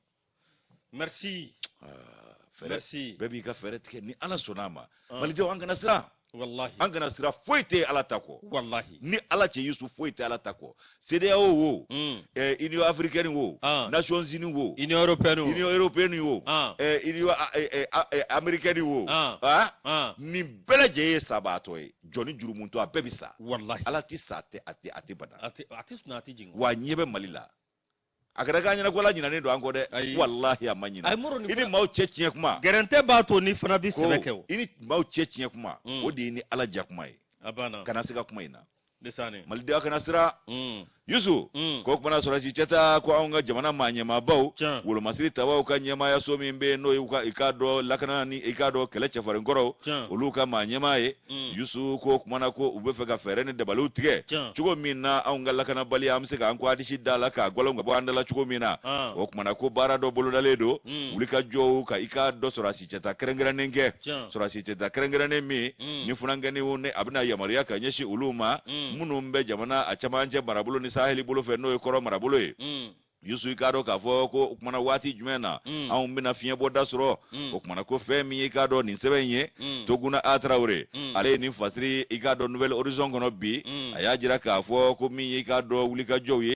Merci. Merci. Bɛɛ b'i ka fɛɛrɛ tigɛ ni Ala sɔnna a ma. Malidenw an kana siran. Wallahi. An kana siran, foyi tɛ Ala ta kɔ. Wallahi. Ni Ala cɛ Yusu, foyi tɛ Ala ta kɔ. CEDEAO wo, Union africaine wo, Nations Unies wo, Union européenne wo, Union européenne wo, Union américaine wo, nin bɛɛ lajɛlen ye sabaatɔ ye. Jɔn ni jurumuntɔ a bɛɛ bɛ sa. Wallahi. Ala tɛ sa, a tɛ bana. A tɛ sunɔgɔ, a tɛ jigin. Wa ɲɛ bɛ Mali la. A kɛra k'an ɲɛna ko Ala ɲinɛnen don an kɔ dɛ. Walahi a ma ɲinɛ. I ni maaw cɛ tiɲɛ kuma. Gɛrɛntɛ b'a to ni fana bɛ sɛbɛ kɛ o. I ni maaw cɛ tiɲɛ kuma, o de ye ni Ala ja kuma ye. A banna. Kana se ka kuma in na. Desani. Malidenw kana siran. Yusu, ko kumana sɔrɔdasi cɛta ko anw ka jamana maa ɲɛmaabaw, wolomasiri tabaw ka ɲɛmaayaso min bɛ yen n'o ye i k'a dɔn lakana ni i k'a dɔn kɛlɛ cɛfarinkɔrɔw, olu ka maa ɲɛmaa ye. Yusu ko kumana ko u bɛ fɛ ka fɛɛrɛ ni dabaliw tigɛ cogo min na anw ka lakanabaliya an bɛ se k'an ko adisi da la k'a gɔlɔn ka bɔ an da la cogo min na. O kumana ko baara dɔ bolodalen don, wulikajɔw ka i k'a dɔn sɔrɔdasi cɛta kɛrɛnkɛrɛnnen kɛ, sɔrɔdasi cɛta kɛrɛnkɛrɛnnen min ni funankɛninw ni a bɛna yamaruya ka ɲɛsin olu ma minnu bɛ jamana a camancɛ marabolo ni saheli bolo fɛ n'o ye kɔrɔ marabolo ye. Yusu i k'a dɔn k'a fɔ ko o kumana waati jumɛn na anw bɛna fiɲɛbɔda sɔrɔ. O kumana ko fɛn min ye i k'a dɔn nin sɛbɛn in ye, Toguna A Tarawele ale ye nin fasiri i k'a dɔn Nouvel Horizon kɔnɔ bi. A y'a jira k'a fɔ ko min ye i k'a dɔn wulikajɔw ye,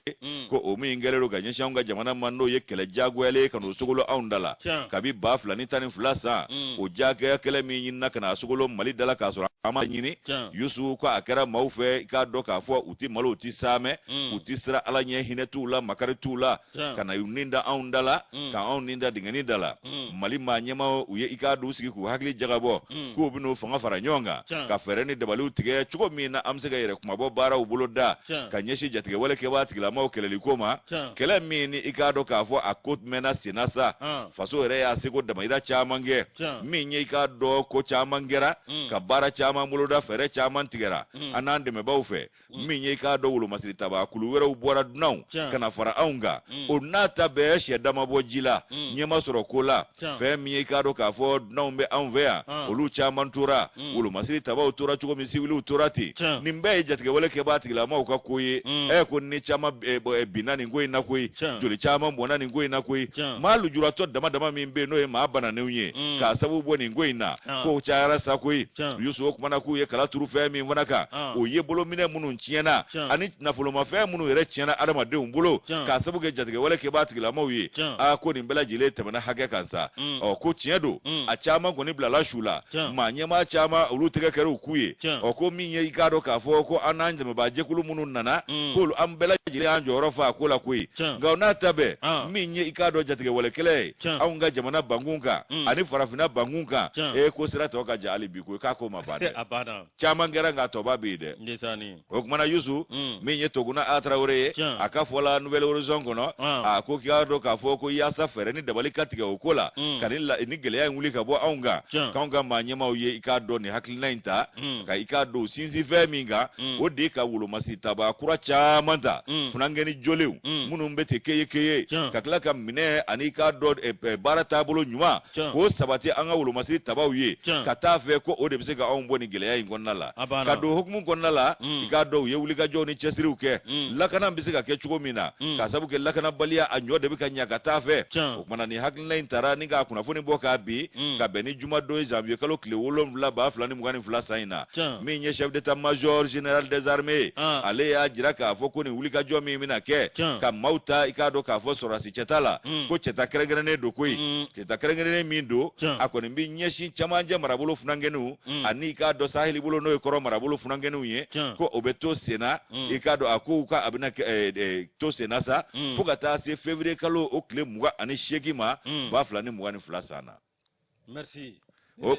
ko o min kɛlen don ka ɲɛsin anw ka jamana ma n'o ye kɛlɛ diyagoyalen ye ka n'o sogolo anw da la kabi 2012 san, o diyagoya kɛlɛ min ɲinina ka na sogolo Mali da la k'a sɔrɔ an ma ɲini. Yusu ko a kɛra maaw fɛ i k'a dɔn k'a fɔ u ti malo, u ti saamɛ, u ti siran Ala ɲɛ, hinɛ t'u la, makari t'u la, ka na u nin da anw da la, ka anw nin da dingɛnin da la. Mali maa ɲɛmaaw u ye i k'a dɔn u sigi k'u hakili jagabɔ k'u bɛn'u fanga fara ɲɔgɔn kan ka fɛɛrɛ ni dabaliw tigɛ cogo min na an bɛ se ka yɛrɛ kumabɔ baaraw bolo da ka ɲɛsin jatigɛwale kɛbaa tigilamaaw kɛlɛliko ma. Kɛlɛ min ni i k'a dɔn k'a fɔ a ko mɛnna senna sa, faso yɛrɛ y'a seko damayira caman kɛ, min ye i k'a dɔn ko caman kɛra, ka baara caman boloda, fɛɛrɛ caman tigɛra an n'an dɛmɛbaaw fɛ. Min ye i k'a dɔn wolomasiri tabaa kulu wɛrɛw bɔra dunanw ka na fara anw kan, o n'a ta bɛɛ sɛ dama bɔ ji la, ɲɛma sɔrɔ ko la. Fɛn min ye i k'a dɔn k'a fɔ dunanw bɛ anw fɛ yan, olu caman tora, wolomasiri tabaw tora cogo min, siwiliw tora ten. Nin bɛɛ ye jatigɛwale kɛbaa tigilamaaw ka ko ye. Ko ni caman binna nin ko in na koyi, joli caman bɔnna nin ko in na koyi, maa lujuratɔ dama dama min bɛ yen n'o ye maa bananenw ye k'a sababu bɔ nin ko in na, k'o cayara sa koyi. Yusu o kumana k'u ye kala turu fɛn min fana kan, o ye bolominɛ minnu tiɲɛna ani nafolomafɛn minnu yɛrɛ tiɲɛna adamadenw bolo k'a sababu kɛ jatigɛwale kɛbaa tigilamaw ye, aa ko nin bɛɛ lajɛlen tɛmɛna hakɛ kan sa. Ɔ ko tiɲɛ don, a caman kɔni bilala su la, maa ɲɛmaa caman olu tɛgɛ kɛra u ku ye. Ɔ ko min ye i k'a dɔn k'a fɔ ko an n'an dɛmɛbaa jɛkulu minnu nana, k'olu an bɛɛ lajɛlen y'an jɔyɔrɔ fa a ko la koyi. Nka o n'a ta bɛɛ, min ye i k'a dɔn jatigɛwale kɛlɛ ye anw ka jamana bankun kan ani farafinna bankun kan, ee ko sira tɔ ka jan hali bi koyi, k'a ko ma ban dɛ. Caman kɛra nka tɔba bɛ yen dɛ. O kumana Yusu, min ye Toguna A Tarawele ye, a ka fɔ la Nouvel Horizon kɔnɔ, a ko k'i k'a dɔn k'a fɔ ko yaasa fɛɛrɛ ni dabali ka tigɛ o ko la ka ni gɛlɛya in wuli ka bɔ anw kan, k'anw ka maa ɲɛmaaw ye i k'a dɔn nin hakilina in ta ka i k'a dɔn sinsin fɛn min kan, o de ye ka wolomasiri tabaa kura caman ta, funankɛni jolenw minnu bɛ ten keye keye, ka tila ka minɛ ani i k'a dɔn baara taabolo ɲuman k'o sabati an ka wolomasiri tabaw ye ka taa fɛ, ko o de bɛ se ka anw bɔ nin gɛlɛya in kɔnɔna la. Ka don hukumu kɔnɔna la, i k'a dɔn u ye wulikajɔw ni cɛsiriw kɛ lakana bɛ se ka kɛ cogo min na, k'a sabu kɛ lakanabaliya a ɲɔ de bɛ ka ɲa ka taa fɛ. O kumana nin hakilina in tara ni k'a kunnafoni bɔ k'a bin ka bɛn ni jumadon ye, janvier kalo tile 7 2022 san in na. Min ye chef d'état major général des armées, ale y'a jira k'a fɔ ko nin wulikajɔ min bɛna kɛ ka maaw ta i k'a dɔn k'a fɔ sɔrɔdasi cɛta la, ko cɛta kɛrɛnkɛrɛnnen don koyi. Cɛta kɛrɛnkɛrɛnnen min don, a kɔni bɛ ɲɛsin camancɛ marabolo funankɛninw ani i k'a dɔn saheli bolo n'o ye kɔrɔn marabolo funankɛninw ye, ko o bɛ to senna. I k'a dɔn a ko ka a bɛna to senna sa fo ka taa se février kalo o tile 28 ma 2022 san na. Merci. Ko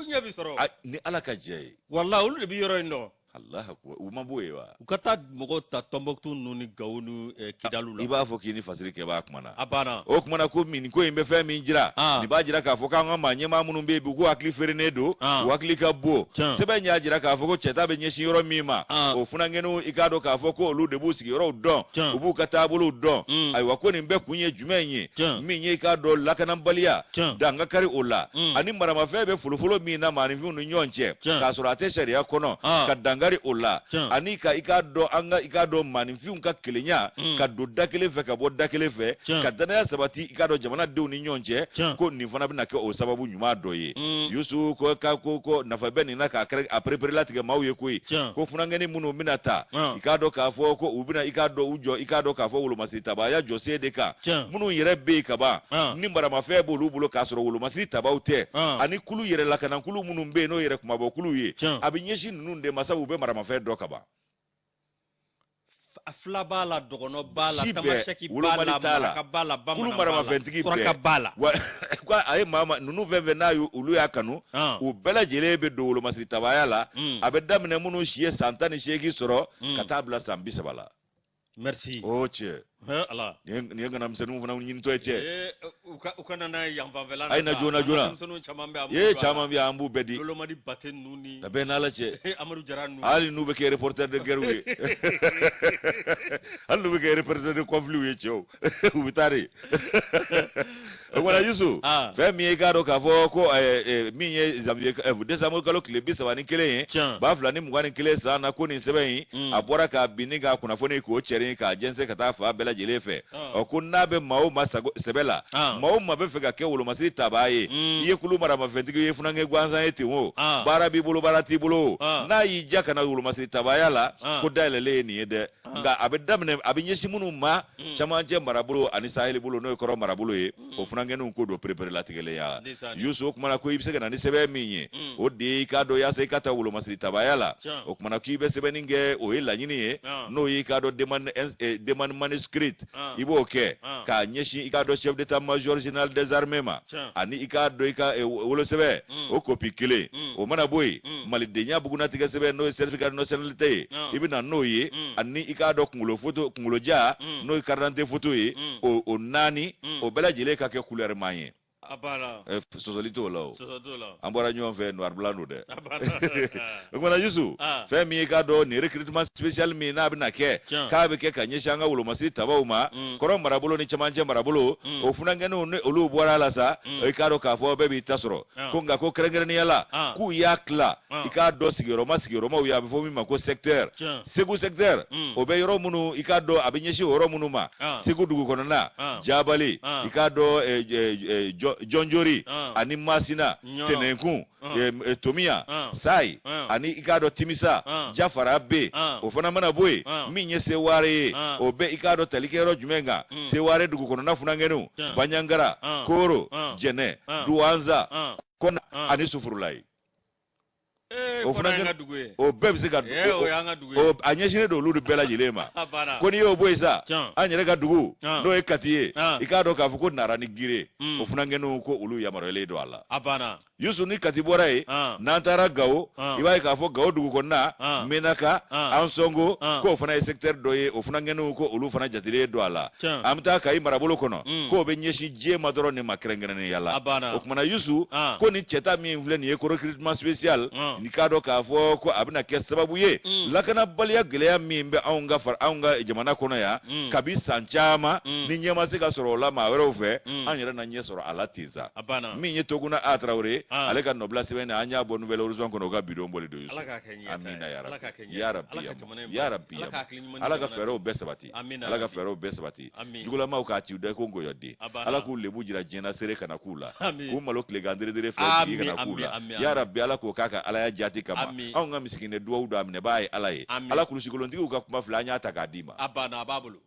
ɲɛ bɛ sɔrɔ. Ni Ala ka jɛ ye. Walahi olu de bɛ yɔrɔ in dɔn. Alahu akubar, u ma bɔ yen wa? U ka taa mɔgɔw ta Tɔnbɔkutu ninnu ni Gawo ni Kidalu la. I b'a fɔ k'i ni fasiri kɛbaa kumana. A banna. O kumana ko nin ko in bɛ fɛn min jira, nin b'a jira k'a fɔ k'an ka maa ɲɛmaa minnu bɛ yen bi, k'u hakili feerenen don, u hakili ka bon. Sɛbɛn y'a jira k'a fɔ ko cɛta bɛ ɲɛsin yɔrɔ min ma, o funankɛninw i k'a dɔn k'a fɔ ko olu de b'u sigiyɔrɔw dɔn, u b'u ka taabolow dɔn. Ayiwa ko nin bɛɛ kun ye jumɛn ye? Min ye i k'a dɔn lakanabaliya, dan ka kari o la, ani maramafɛn bɛ folofolo min na maaninfinw ni ɲɔgɔn cɛ, k'a sɔrɔ a tɛ sariya kɔnɔ, ka dankari o la, ani ka i k'a dɔn an ka i k'a dɔn maaninfinw ka kelenya, ka don da kelen fɛ ka bɔ da kelen fɛ, ka danaya sabati i k'a dɔn jamanadenw ni ɲɔgɔn cɛ, ko nin fana bɛna kɛ o sababu ɲuman dɔ ye. Yusu ko ka ko ko nafa bɛ nin na k'a kɛrɛ a pereperelatigɛ maaw ye koyi, ko funankɛnin minnu bɛna ta, i k'a dɔn k'a fɔ ko u bɛna i k'a dɔn u jɔ i k'a dɔn k'a fɔ wolomasiri tabaaya jɔsen de kan, minnu yɛrɛ bɛ yen kaban ni maramafɛn b'olu bolo k'a sɔrɔ wolomasiri tabaw tɛ, ani kulu yɛrɛ lakanakulu minnu bɛ yen n'o yɛrɛ kumabɔkulu ye, a bɛ ɲɛsin ninnu de ma sabu u bɛ maramafɛn dɔn kaban. Fila b'a la, dɔgɔnɔ b'a la, tamasɛki b'a la, maraka b'a la, bamanan b'a la, suraka b'a la. Wa ko a ye maa ninnu fɛn fɛn n'a olu y'a kanu, u bɛɛ lajɛlen bɛ don wolomasiri tabaaya la. A bɛ daminɛ minnu si ye san 18 sɔrɔ ka taa bila san 30 la. Merci. O cɛ. Ala. Nin ye ŋanamisɛnninw fana ɲinitɔ ye cɛ. U ka na n'a ye yan fanfɛla la. A ye na joona joona. Denmisɛnninw caman bɛ yan. Ee caman bɛ yan, an b'u bɛɛ di. Lolomadi Bate ninnu ni. A bɛɛ n'Ala cɛ. Amadu Jara ninnu. Hali n'u bɛ kɛ reporter de guerre ye. Hali n'u bɛ kɛ reporter de conflit ye cɛw. U bɛ taa de. O kumana Yusu, fɛn min ye i k'a dɔn k'a fɔ ko min ye janvier décembre kalo tile 31 ye 2021 san na, ko nin sɛbɛn in a bɔra k'a bin ni k'a kunnafoni k'o cɛrin k'a jɛnsɛn ka taa fan bɛɛ lajɛlen fɛ. Ɔ ko n'a bɛ maa o maa sago sɛbɛ la, maa o maa bɛ fɛ ka kɛ wolomasiri tabaa ye, i ye kulu maramafɛntigi ye, funankɛ gansan ye ten o, baara b'i bolo baara t'i bolo o, n'a y'i diya ka na wolomasiri tabaaya la, ko dayɛlɛlen ye nin ye dɛ. Nka a bɛ daminɛ a bɛ ɲɛsin minnu ma, camancɛ marabolo ani saheli bolo n'o ye kɔrɔn marabolo ye, o funankɛninw ko don pereperelatigɛlenya. Yusu, o kumana ko i bɛ se ka na ni sɛbɛn min ye, o de ye i k'a dɔn yaasa i ka ta wolomasiri tabaaya la. O kumana k'i bɛ sɛbɛnni kɛ, o ye laɲini ye, n'o ye i k'a dɔn demande manuscrite, i b'o kɛ k'a ɲɛsin i k'a dɔn chef d'état major général des armées ma, ani i k'a dɔn i ka wolosɛbɛn o kopi kelen. O mana bɔ yen, malidenya bugunnatigɛ sɛbɛn n'o ye certificat de nationalité ye, i bɛ na n'o ye, ani i k'a dɔn kunkolo foto, kunkolo ja n'o ye carte d'identité foto ye, o naani, o bɛɛ lajɛlen ka kɛ couleur man ye. Sɔsɔli t'o la o, an bɔra ɲɔgɔn fɛ noir blanc don dɛ. O kumana Yusu, fɛn min ye k'a dɔn nin recrutement spécial min n'a bɛna kɛ, k'a bɛ kɛ ka ɲɛsin an ka wolomasiri tabaw ma, kɔrɔn marabolo ni camancɛ marabolo, o funankɛninw ni olu bɔra a la sa, i k'a dɔn k'a fɔ bɛɛ b'i ta sɔrɔ. Ko nka ko kɛrɛnkɛrɛnnenya la, k'u y'a tila i k'a dɔn sigiyɔrɔma sigiyɔrɔmaw ye, a bɛ fɔ min ma ko secteur. Segu secteur, o bɛ yɔrɔ minnu i k'a dɔn a bɛ ɲɛsin o yɔrɔ minnu ma, Segu dugu kɔnɔna, Jabali, i k'a dɔn Jɔnjori ani Masina, Tɛnɛnkun, Tomiya, Sayi ani i k'a dɔn Timisa, Jafara bɛ yen. O fana mana bɔ yen, min ye Seware ye, o bɛ i k'a dɔn tali kɛ yɔrɔ jumɛn kan? Seware dugu kɔnɔna funankɛninw, Banjagara, Koro, Jɛnɛ, Duwanza, Kɔna ani Sufurulayi. O fana y'an ka dugu ye. O bɛɛ bɛ se ka o y'an ka dugu ye. A ɲɛsinnen don olu de bɛɛ lajɛlen ma. Ko n'i y'o bɔ yen sa, an yɛrɛ ka dugu n'o ye Kati ye, i k'a dɔn k'a fɔ ko Nara ni Gire, o funankɛninw ko olu yamaruyalen don a la. A banna. Yusu ni Kati bɔra yen, n'an taara Gawo, i b'a ye k'a fɔ Gawo dugu kɔnɔna, Menaka, Ansɔngo, k'o fana ye secteur dɔ ye, o funankɛninw ko olu fana jatelen don a la. An bɛ taa Kayi marabolo kɔnɔ, k'o bɛ ɲɛsin Jema dɔrɔn de ma kɛrɛnkɛrɛnnenya la. O tuma na Yusu, ko nin cɛta min filɛ nin ye ko recrutement spécial, n'i k'a dɔn k'a fɔ ko a bɛna kɛ sababu ye lakanabaliya gɛlɛya min bɛ anw ka fara anw ka jamana kɔnɔ yan kabi san caman, ni ɲɛ ma se ka sɔrɔ o la maa wɛrɛw fɛ, an yɛrɛ na ɲɛ sɔrɔ a la ten sa. Min ye Toguna A Tarawele, ale ka nɔbila sɛbɛn na, an y'a bɔ Nouvel Horizon kɔnɔ, o ka bidon bɔli don Yusu. Amina ya rabi, ya rabi, ya rabi, Ala ka fɛɛrɛw bɛɛ sabati, Ala ka fɛɛrɛw bɛɛ sabati. Jugulamaw k'a ci u da ko nkɔyɔden, Ala k'u lebu jira diɲɛ na, seere kana k'u la, k'u malo tilegan deredere fɛ jigi kana k'u la, ya rabi, Ala k'o k'a ka Alaya jati kama. Anw ka misikinɛ duwawu don a minɛbaa ye Ala ye. Ala kulusikolontigiw ka kuma filɛ, an y'a ta k'a d'i ma. A banna, a b'a bolo.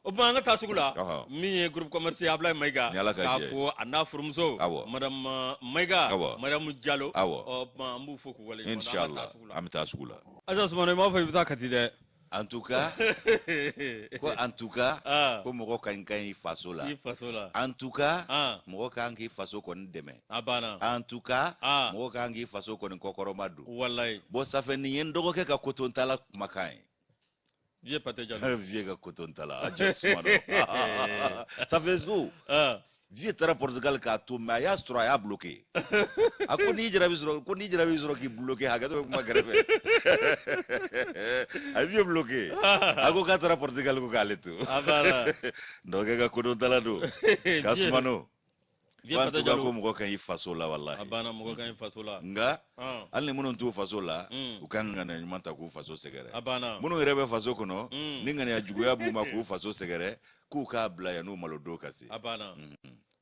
O tuma an ka taa sugu la, min ye groupe commerce Ablaye Mayiga, k'a fo a n'a furumuso madame Mayiga, Mariamu Jalo, o tuma an b'u fo k'u waleɲuman dɔn. Inshallah, an bɛ taa sugu la. Aja Sumano, i m'a fɔ i bɛ taa Kati dɛ. En tout cas, ko en tout cas, ko mɔgɔ ka kan i faso la. I faso la. En tout cas, mɔgɔ ka kan k'i faso kɔni dɛmɛ. A banna. En tout cas, mɔgɔ ka kan k'i faso kɔni kɔkɔrɔma don. Walayi. Bon, ça fait nin ye n dɔgɔkɛ ka kotontala kumakan ye. Vieux Pate Jalo. Vieux ka kotontala. Aja Sumano. Ça fait so. Vieux taara Portugal k'a to, mais a y'a sɔrɔ a y'a bloqué. A ko n'i jarabi sɔrɔ, ko n'i jarabi sɔrɔ k'i bloqué, hakɛto bɛ kuma kɛrɛfɛ. A ye vieux bloqué. A ko k'a taara Portugal ko k'ale to. A banna. N dɔgɔkɛ ka kotontala don. Ka Sumano. Vieux Ko en Pate tout cas Jalo. ko mɔgɔ ka ɲi faso la walahi. A banna, mɔgɔ ka ɲi faso la. Nka hali ni minnu t'u faso la, u ka ŋaniya ɲuman ta k'u faso sɛgɛrɛ. A banna. Minnu yɛrɛ bɛ faso kɔnɔ, ni ŋaniya juguya b'u ma k'u faso sɛgɛrɛ, k'u k'a bila yan n'u malo don ka se. A banna.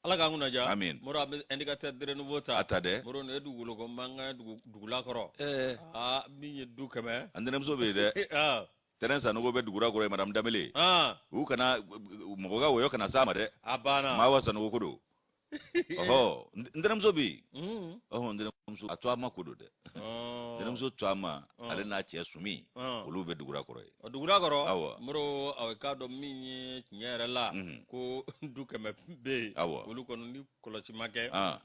Ala k'an kunna diya. Amin. Moro, an bɛ indicateur de renouveau ta. A ta dɛ. Moro, nin ye dugukolo ko mankan ye dugula kɔrɔ. Aa, min ye du 100. An tɛnɛmuso bɛ yen dɛ. Tɛnɛn Sanogo bɛ dugura kɔrɔ ye, madame Danbele. U kana mɔgɔ ka wɔyɔ kana s'a ma dɛ. A banna. Maa wa Sanogo ko don. Ɔhɔ, n tɛnɛmuso bɛ yen. Ɔhɔ, n tɛnɛmuso, a to a ma ko don dɛ. Tɛnɛmuso to a ma, ale n'a cɛ Sumi, olu bɛ dugura kɔrɔ ye. Dugura kɔrɔ? Awɔ. Moro, a k'a dɔn min ye tiɲɛ yɛrɛ la, ko du 100 bɛ yen. Awɔ. Olu kɔni ni kɔlɔsi ma kɛ.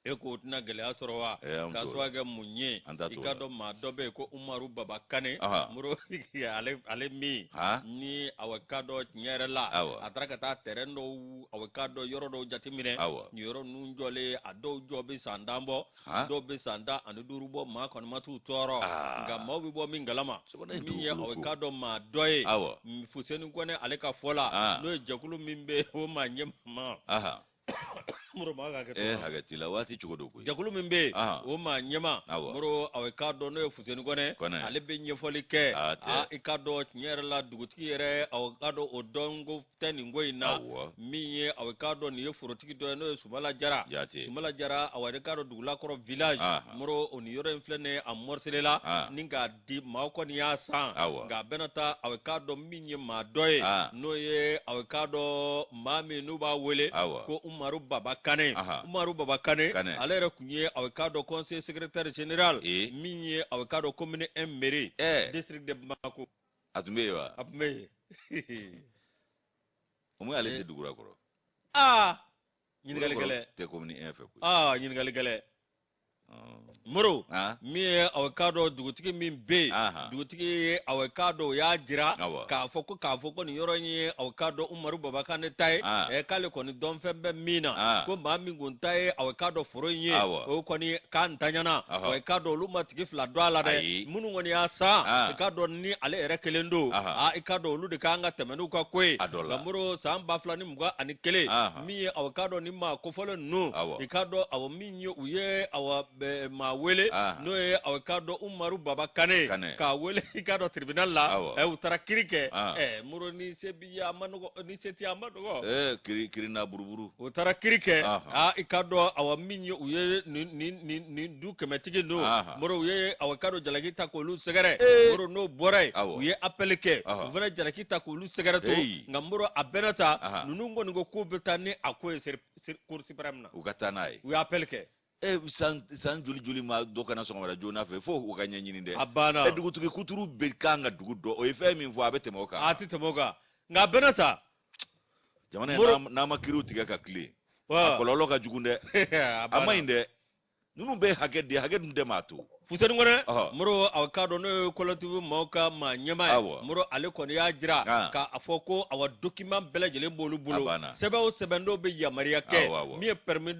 E ko o tɛna gɛlɛya sɔrɔ wa? An K'a t'o sababu kɛ mun ye? An t'a I t'o k'a la. dɔn maa dɔ bɛ yen ko Umaru Baba Kane. Moro, ale min ni awa k'a dɔn tiɲɛ yɛrɛ la, a taara ka taa terrain dɔw, awa k'a dɔn yɔrɔ dɔw jateminɛ. Nin yɔrɔ ninnu jɔlen, a dɔw jɔ bɛ san 10 bɔ, dɔw bɛ san 15 bɔ, maa kɔni ma t'u tɔɔrɔ. Nka maaw bɛ bɔ min kalama, Sɔgɔmada in min ye dugukolo awa ko. k'a dɔn maa dɔ ye, Fuseni Kɔnɛ ale ka fɔ la, n'o ye jɛkulu min bɛ yen, o maa ɲɛmaa. Moro, maa ka hakɛ to. Hakɛ t'i la, waati cogo don koyi. Jɛkulu min bɛ yen, o maa ɲɛmaa, Moro, aw k'a dɔn n'o ye Fuseni Kɔnɛ, ale bɛ ɲɛfɔli kɛ. I k'a dɔn tiɲɛ yɛrɛ la, dugutigi yɛrɛ, aw k'a dɔn o dɔnko tɛ nin ko in na. Min ye aw k'a dɔn nin ye forotigi dɔ ye, n'o ye Sumala Jara. Sumala Jara, aw yɛrɛ k'a dɔn Dugulakɔrɔ village. Moro, o nin yɔrɔ in filɛ nin ye, a morcelé la ni k'a di maaw kɔni y'a san. Nka a bɛna taa, aw k'a dɔn min ye maa dɔ ye, n'o ye aw k'a dɔn maa min n'u b'a wele ko Umaru Baba Kane. Umaru Baba Kane, ale yɛrɛ tun ye aw k'a dɔn conseiller secrétaire général, min ye aw k'a dɔn commune 1 mairie, district de Bamako. A tun bɛ yen wa? A tun bɛ yen. O mun y'ale se dugura kɔrɔ? Ɲininkali gɛlɛn. Tɛ commune 1 fɛ koyi. Ɲininkali gɛlɛn. Moro, min ye aw k'a dɔn dugutigi min bɛ yen, dugutigi ye aw k'a dɔn o y'a jira k'a fɔ ko nin yɔrɔ in ye aw k'a dɔn Umaru Baba Kane ta ye, k'ale kɔni dɔnfɛn bɛ min na, ko maa min kun ta ye aw k'a dɔn foro in ye, o kɔni k'a ntanyana, aw k'a dɔn olu ma tigi fila dɔn a la dɛ, minnu kɔni y'a san, i k'a dɔn ni ale yɛrɛ kelen don, i k'a dɔn olu de kan ka tɛmɛ n'u ka ko ye. Nka Moro, san 2021, min ye aw k'a dɔn ni maa kofɔlen ninnu, i k'a dɔn awɔ min ye u ye awa maa wele, n'o ye aw k'a dɔn Umaru Baba Kane, k'a wele i k'a dɔn tribunal la. U taara kiri kɛ. Moro, ni se b'i ye a ma nɔgɔ, ni se t'i ye a ma nɔgɔ. Kiri kiri n'a buruburu. U taara kiri kɛ. Aa, i k'a dɔn, awa, min ye u ye nin du kɛmɛtigi ninnu, Moro, u ye awa k'a dɔn jalaki ta k'olu sɛgɛrɛ. Moro, n'o bɔra yen, u ye appel kɛ, u fana jalaki ta k'olu sɛgɛrɛ to. Nka Moro, a bɛɛ n'a ta, ninnu kɔni ko k'u bɛ taa ni a ko ye Cour suprême na. U ka taa n'a ye. U ye appel kɛ. San joli joli ma dɔ kana sɔgɔmada joona fɛ fo u ka ɲɛɲini dɛ. A banna. Dugutigi kuturu bɛ kan ka dugu dɔn, o ye fɛn min fɔ, a bɛ tɛmɛ o kan. A tɛ tɛmɛ o kan, nka a bɛɛ n'a ta. Jamana in, n'a ma kiriw tigɛ ka tilen, a kɔlɔlɔ ka jugu dɛ, a ma ɲi dɛ. Ninnu bɛ hakɛ di, hakɛ dun tɛ maa to. Fuseni Kɔnɛ, Moro, a k'a dɔn n'o ye collectif maaw ka maa ɲɛmaa ye, Moro, ale kɔni y'a jira k'a fɔ ko awa document bɛɛ lajɛlen b'olu bolo, sɛbɛn o sɛbɛn n'o bɛ yamaruya kɛ, min ye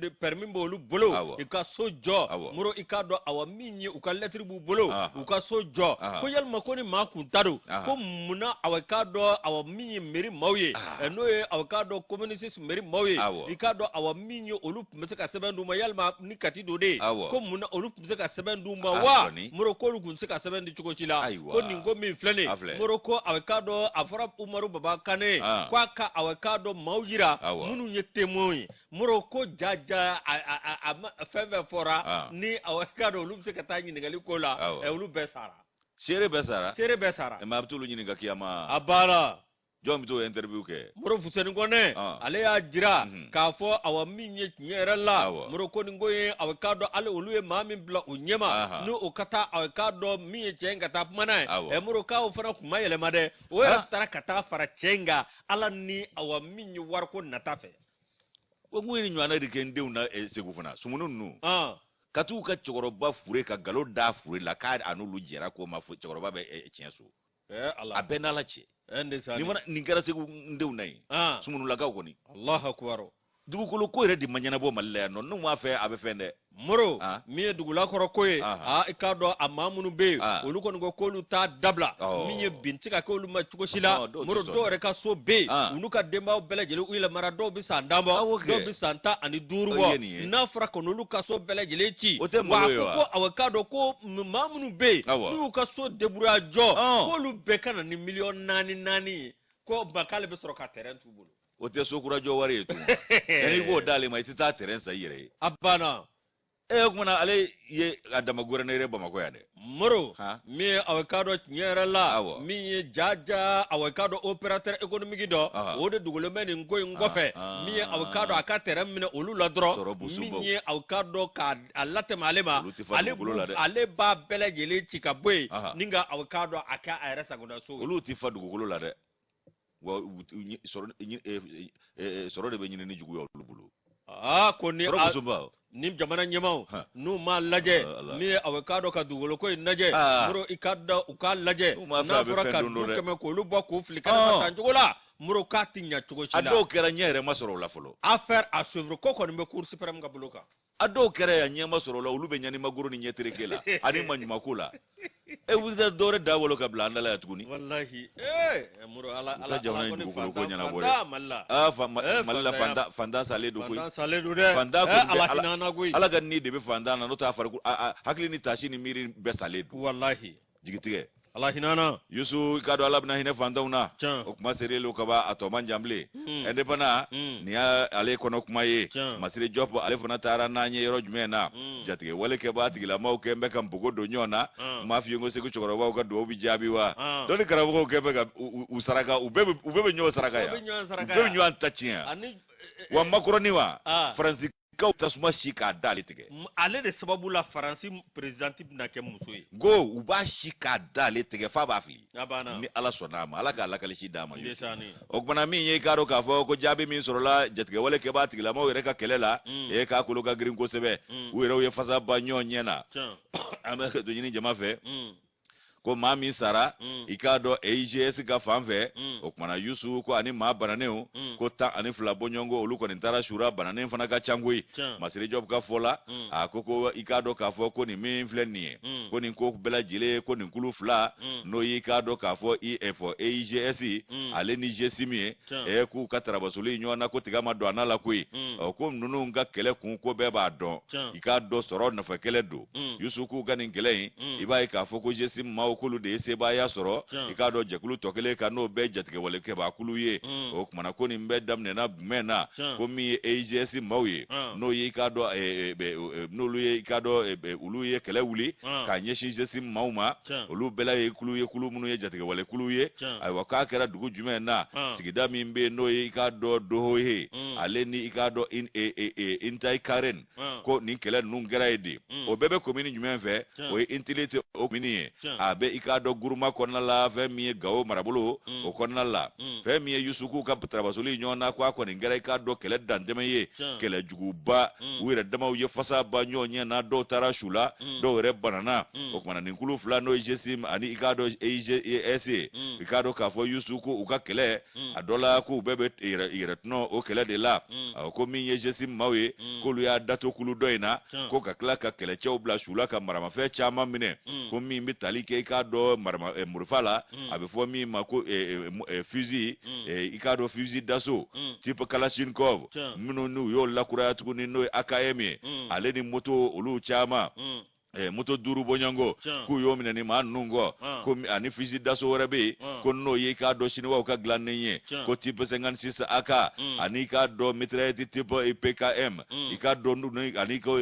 permis b'olu bolo i ka so jɔ. Moro, i k'a dɔn, awa, min ye u ka lettre b'u bolo u ka so jɔ, ko yalima ko ni maa kun ta don, ko munna, awa, i k'a dɔn, awa, min ye mairie maaw ye, n'o ye awa k'a dɔn commune 6 mairie maaw ye, i k'a dɔn, awa, min ye olu tun bɛ se ka sɛbɛn d'u ma, yalima ni Kati don de, ko munna olu tun bɛ se ka sɛbɛn d'u ma wa? Moro, k'olu tun tɛ se ka sɛbɛn di cogo si la, ko nin ko min filɛ nin, Moro, ko a k'a dɔn a fɔra Umaru Baba Kane ko a ka awa k'a dɔn maaw yira minnu ye témoin ye. Moro, ko ja ja a fɛn fɛn fɔra ni awa k'a dɔn olu bɛ se ka taa ɲininkali ko la, olu bɛɛ sara. Seere bɛɛ sara. Seere bɛɛ sara. Mais a bɛ t'olu ɲininka kiyama. A banna. Jɔn bɛ t'o interview kɛ? Moro Fuseni Kɔnɛ, ale y'a jira k'a fɔ, awa, min ye tiɲɛ yɛrɛ la, Moro, ko nin ko ye, awa, k'a dɔn hali olu ye maa min bila u ɲɛma, n'o ka taa, awa, k'a dɔn min ye cɛ in ka taa kuma n'a ye, Moro, k'aw fana kun ma yɛlɛma dɛ, o yɛrɛ taara ka taa fara cɛ in kan, Ala ni, awa, min ye wariko nata fɛ. O kun ye nin ɲɔgɔnna de kɛ n denw na Segu fana, sumuni ninnu, ka t'u ka cɛkɔrɔba fure ka nkalon da fure la k'a a n'olu jɛra k'o ma, cɛkɔrɔba bɛ tiɲɛ so. A bɛɛ n'Ala cɛ. Nin kɛra Segu n denw na yen, sumunulakaw kɔni. Allahu akbar. Dugukolo ko yɛrɛ de ma ɲɛnabɔ Mali la yan nɔ, n'u m'a fɛ a bɛ fɛn dɛ. Moro, min ye dugulakɔrɔ ko ye, aa, i k'a dɔn a maa minnu bɛ yen, olu kɔni ko k'olu t'a dabila, min ye bin tɛ ka kɛ olu ma cogo si la. Moro, dɔw yɛrɛ ka so bɛ yen, u n'u ka denbayaw bɛɛ lajɛlen, u yɛlɛmara, dɔw bɛ san 10 bɔ, dɔw bɛ san 15 bɔ. N'a fɔra ka n'olu ka so bɛɛ lajɛlen ci, wa a ko ko awɔ, k'a dɔn ko maa minnu bɛ yen n'u y'u ka so débrouiller jɔ, k'olu bɛɛ ka na ni miliyɔn naani naani ye, ko ba k'ale bɛ sɔrɔ ka terrain t'u bolo. O tɛ so kura jɔ wari ye tun. N'i k'o d'ale ma, i tɛ taa terrain san i yɛrɛ ye. A banna. O kumana ale ye a dama gouverneur ye Bamakɔ yan dɛ. Moro, min ye aw k'a dɔn tiɲɛ yɛrɛ la, min ye jaja, aw k'a dɔn opérateur économique dɔ, o de dogolen bɛ nin ko in kɔfɛ, min ye aw k'a dɔn a ka terrain minɛ olu la dɔrɔn, min ye aw k'a dɔn k'a latɛmɛ ale ma, ale b'a bɛɛ lajɛlen ci ka bɔ yen ni ka aw k'a dɔn a kɛ a yɛrɛ sagoda so. Olu tɛ fa dugukolo la dɛ. Wa sɔrɔ de bɛ ɲini ni juguya olu bolo. Aa, ko ni ni jamana ɲɛmaaw n'u m'a lajɛ, min ye aw k'a dɔn ka dugukolo ko in lajɛ, Moro, i ka da u k'a lajɛ, n'a fɔra ka du 100 k'olu bɔ k'u fili kɛnɛma tan cogo la, Moro, k'a ti ɲɛ cogo si la. A dɔw kɛra ɲɛ yɛrɛ ma sɔrɔ o la fɔlɔ. Affaire à suivre, ko kɔni bɛ Cour suprême ka bolo kan. A dɔw kɛra yan ɲɛ ma sɔrɔ o la, olu bɛ ɲanimagoro ni ɲɛtereke la ani maɲumako la. E wulila dɔwɛrɛ da wolo ka bila an da la yan tuguni. Walahi, ee Moro, Ala Ala jamana in dugukolo ko ɲɛnabɔ dɛ. Mali la. Aa, Mali la fantan salen don koyi. Fantan salen don dɛ. Fantan kɔni Ala hinɛ an na koyi. Ala ka ni de bɛ fantan na, n'o tɛ a farikolo hakili ni taasi ni miiri bɛɛ salen don. Walahi. Jigitigɛ. Ala hinɛ an na. Yusu, i k'a dɔn Ala bɛna hinɛ fantanw na. O kuma serelen don kaban, a tɔ man jan bilen. Indépendant nin y'ale kɔnɔ kuma ye. Masire Jɔp, ale fana taara n'an ye yɔrɔ jumɛn na? Jatigɛ wale kɛbaa tigilamaw kɛn bɛ ka npogo don ɲɔgɔn na. N m'a f'i ye ko Segu cɛkɔrɔbaw ka duwawu bɛ jaabi wa? Dɔnni karamɔgɔw kɛn bɛ ka u saraka, u bɛɛ bɛ ɲɔgɔn saraka yan. U bɛɛ bɛ ɲɔgɔn ta tiɲɛ yan. Wa Makɔrɔni wa? Faransi kaw tasuma si k'a da ale tigɛ. Ale de sababu la Faransi présidente bɛna kɛ muso ye. Ko u b'a si k'a da ale tigɛ f'a b'a fili. A banna. Ni Ala sɔnna a ma, Ala k'a lakalisi d'a ma. O kumana min ye, i k'a dɔn k'a fɔ ko jaabi min sɔrɔla jatigɛwale kɛbaa tigilamaw yɛrɛ ka kɛlɛ la, e k'a kolo ka girin kosɛbɛ. U yɛrɛw ye fasa ba ɲɔgɔn ɲɛ na. An bɛ hakɛto ɲini jama fɛ. Ko maa min sara, i k'a dɔn EIGS ka fan fɛ, o kumana Yusu, ko ani maa bananenw ko 12 bɔɲɔgɔnko, olu kɔni taara su ra. Bananen fana ka ca koyi. Masire Jɔp ka fɔ la, a ko i k'a dɔn k'a fɔ ko nin min filɛ nin ye, ko nin ko bɛɛ lajɛlen, ko nin kulu fila, n'o y'i k'a dɔn k'a fɔ IF EIGS ale ni GSIM ye, k'u ka tarabasoli ɲɔgɔn na, ko tiga ma don a na la koyi. Ɔ, ko ninnu ka kɛlɛ kun, ko bɛɛ b'a dɔn, i k'a dɔn sɔrɔ nɔfɛ kɛlɛ don. Yusu, k'u ka nin kɛlɛ in, i b'a ye k'a fɔ ko GSIM maaw, k'olu de ye sebaaya sɔrɔ, i k'a dɔn jɛkulu tɔ kelen kan, n'o bɛɛ jatigɛwalekɛbaakulu ye. O kumana ko nin bɛɛ daminɛna jumɛn na? Ko min ye EIGS maaw ye, n'o ye i k'a dɔn n'olu ye i k'a dɔn olu ye kɛlɛ wuli k'a ɲɛsin GSIM maaw ma, olu bɛɛ la ye kulu ye, kulu minnu ye jatigɛwalekulu ye. Ayiwa, k'a kɛra dugu jumɛn na? Sigida min bɛ yen, n'o ye i k'a dɔn Dohohe ale ni i k'a dɔn Intaykaren, ko nin kɛlɛ ninnu kɛra yen de. O bɛɛ bɛ komini jumɛn fɛ? O ye Intilite o komini ye, a bɛ i k'a dɔn Guruma kɔnɔna la, fɛn min ye Gawo marabolo o kɔnɔna la. Fɛn min ye Yusu, k'u ka tarabasoli ɲɔgɔn na, ko a kɔni kɛra i k'a dɔn kɛlɛ dantɛmɛ ye, kɛlɛ juguba. U yɛrɛ damaw ye fasa ba ɲɔgɔn ɲɛ na, dɔw taara su la, dɔw yɛrɛ banana. O kumana nin kulu fila, n'o ye GSIM ani i k'a dɔn EIGS ye, i k'a dɔn k'a fɔ Yusu, ko u ka kɛlɛ a dɔ la, k'u bɛɛ bɛ yɛrɛ tɔnɔ o kɛlɛ de la. Ko min ye GSIM maaw ye, k'olu y'a dato kulu dɔ in na, ko ka tila ka kɛlɛcɛw bila su la, ka maramafɛn caman minɛ, ko min bɛ tali kɛ i k'a dɔn marama murufa la, a bɛ fɔ min ma ko fusil, i k'a dɔn fusil d'assaut type Kalachnikov, minnu n'u y'o lakuraya tuguni, n'o ye AKM ye, ale ni moto olu caman, moto 5 bɔɲɔgɔnko, k'u y'o minɛ ni maa ninnu kɔ. Ko ani fusil d'assaut wɛrɛ bɛ yen, ko n'o ye i k'a dɔn siniwaw ka dilannen ye, ko type 56 AK, ani i k'a dɔn mitraillette type PKM, i k'a dɔn ani ko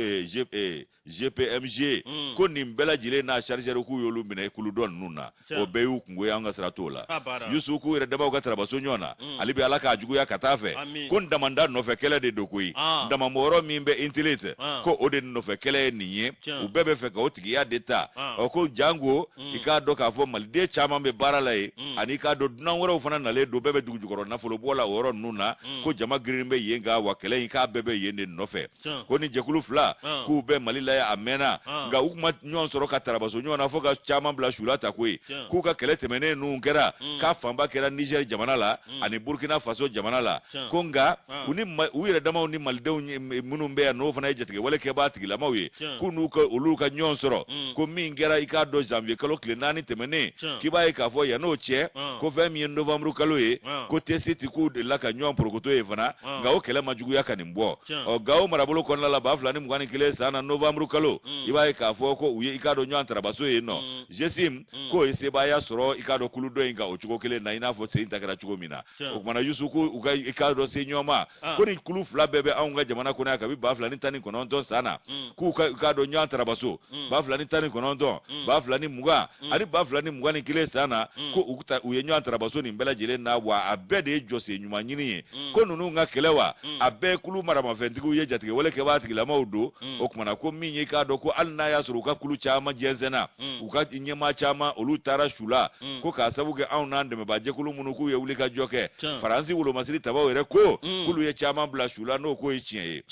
GPMG, ko nin bɛɛ lajɛlen n'a chargeur, k'u y'olu minɛ kulu dɔ ninnu na. O bɛɛ y'u kungo ye, an ka sira t'o la. Yusu, k'u yɛrɛ damaw ka tarabaso ɲɔgɔn na, ale bɛ Ala k'a juguya ka taa fɛ, ko damanda nɔfɛ kɛlɛ de don koyi. Damamɔyɔrɔ min bɛ Intilite, ko o de nɔfɛ kɛlɛ ye nin ye. U bɛɛ bɛ fɛ ka o tigiya de ta. Ɔ, ko janko i k'a dɔn k'a fɔ maliden caman bɛ baara la yen, ani i k'a dɔn dunan wɛrɛw fana nalen don, bɛɛ bɛ dugu jukɔrɔ nafolo bɔ la o yɔrɔ ninnu na, ko jama girin bɛ yen kan wa kɛlɛ in k'a bɛɛ bɛ yen de nɔfɛ. Ko ni jɛkulu fila, k'u bɛ Mali la yan a mɛnna, nka u tun ma ɲɔgɔn sɔrɔ ka tarabaso ɲɔgɔn na fo ka caman bila su la ta koyi. K'u ka kɛlɛ tɛmɛnen ninnu kɛra, k'a fanba kɛra Niger jamana la ani Burkina Faso jamana la. Ko nka u ni u yɛrɛ damaw ni malidenw minnu bɛ yan, n'o fana ye jatigɛwale kɛbaa tigilamaw ye, k'u n'u ka olu ka ɲɔgɔn sɔrɔ, ko min kɛra i k'a dɔn janvier kalo tile 4 tɛmɛnen, k'i b'a ye k'a fɔ yann'o cɛ, ko fɛn min ye novembre kalo ye, ko Tessit, k'u delila ka ɲɔgɔn porokoto ye fana, nka o kɛlɛ ma juguya ka nin bɔ. Ɔ, Gawo marabolo kɔnɔna la, 2021 san na novembre kalo, i b'a ye k'a fɔ ko u ye i k'a dɔn ɲɔgɔn tarabaso yen nɔ. GSIM k'o ye sebaaya sɔrɔ i k'a dɔn kulu dɔ in kan o cogo kelen na, i n'a fɔ sen ta kɛra cogo min na. O kumana Yusu, ko u ka i k'a dɔn se ɲɔgɔn ma, ko ni kulu fila bɛɛ bɛ anw ka jamana kɔnɔ yan kabi 2019 san na, k'u ka i k'a dɔn ɲɔgɔn tarabaso 2019, 2020 ani 2021 san na, ko u ye ɲɔgɔn tarabaso nin bɛɛ lajɛlen na, wa a bɛɛ de ye jɔsen ɲuman ɲini ye. Ko ninnu ka kɛlɛ wa, a bɛɛ kulu maramafɛntigiw ye, jatigɛwale kɛbaa tigilamaw don. O kumana ko min ye k'a dɔn ko hali n'a y'a sɔrɔ u ka kulu caman jɛnsɛnna, u ka ɲɛmaa caman olu taara su la, ko k'a sabu kɛ anw n'an dɛmɛbaajɛkulu minnu k'u ye wuli ka jɔ kɛ, Faransi wolomasiri tabaw yɛrɛ ko k'olu ye caman bila su la, n'o ko ye tiɲɛ ye.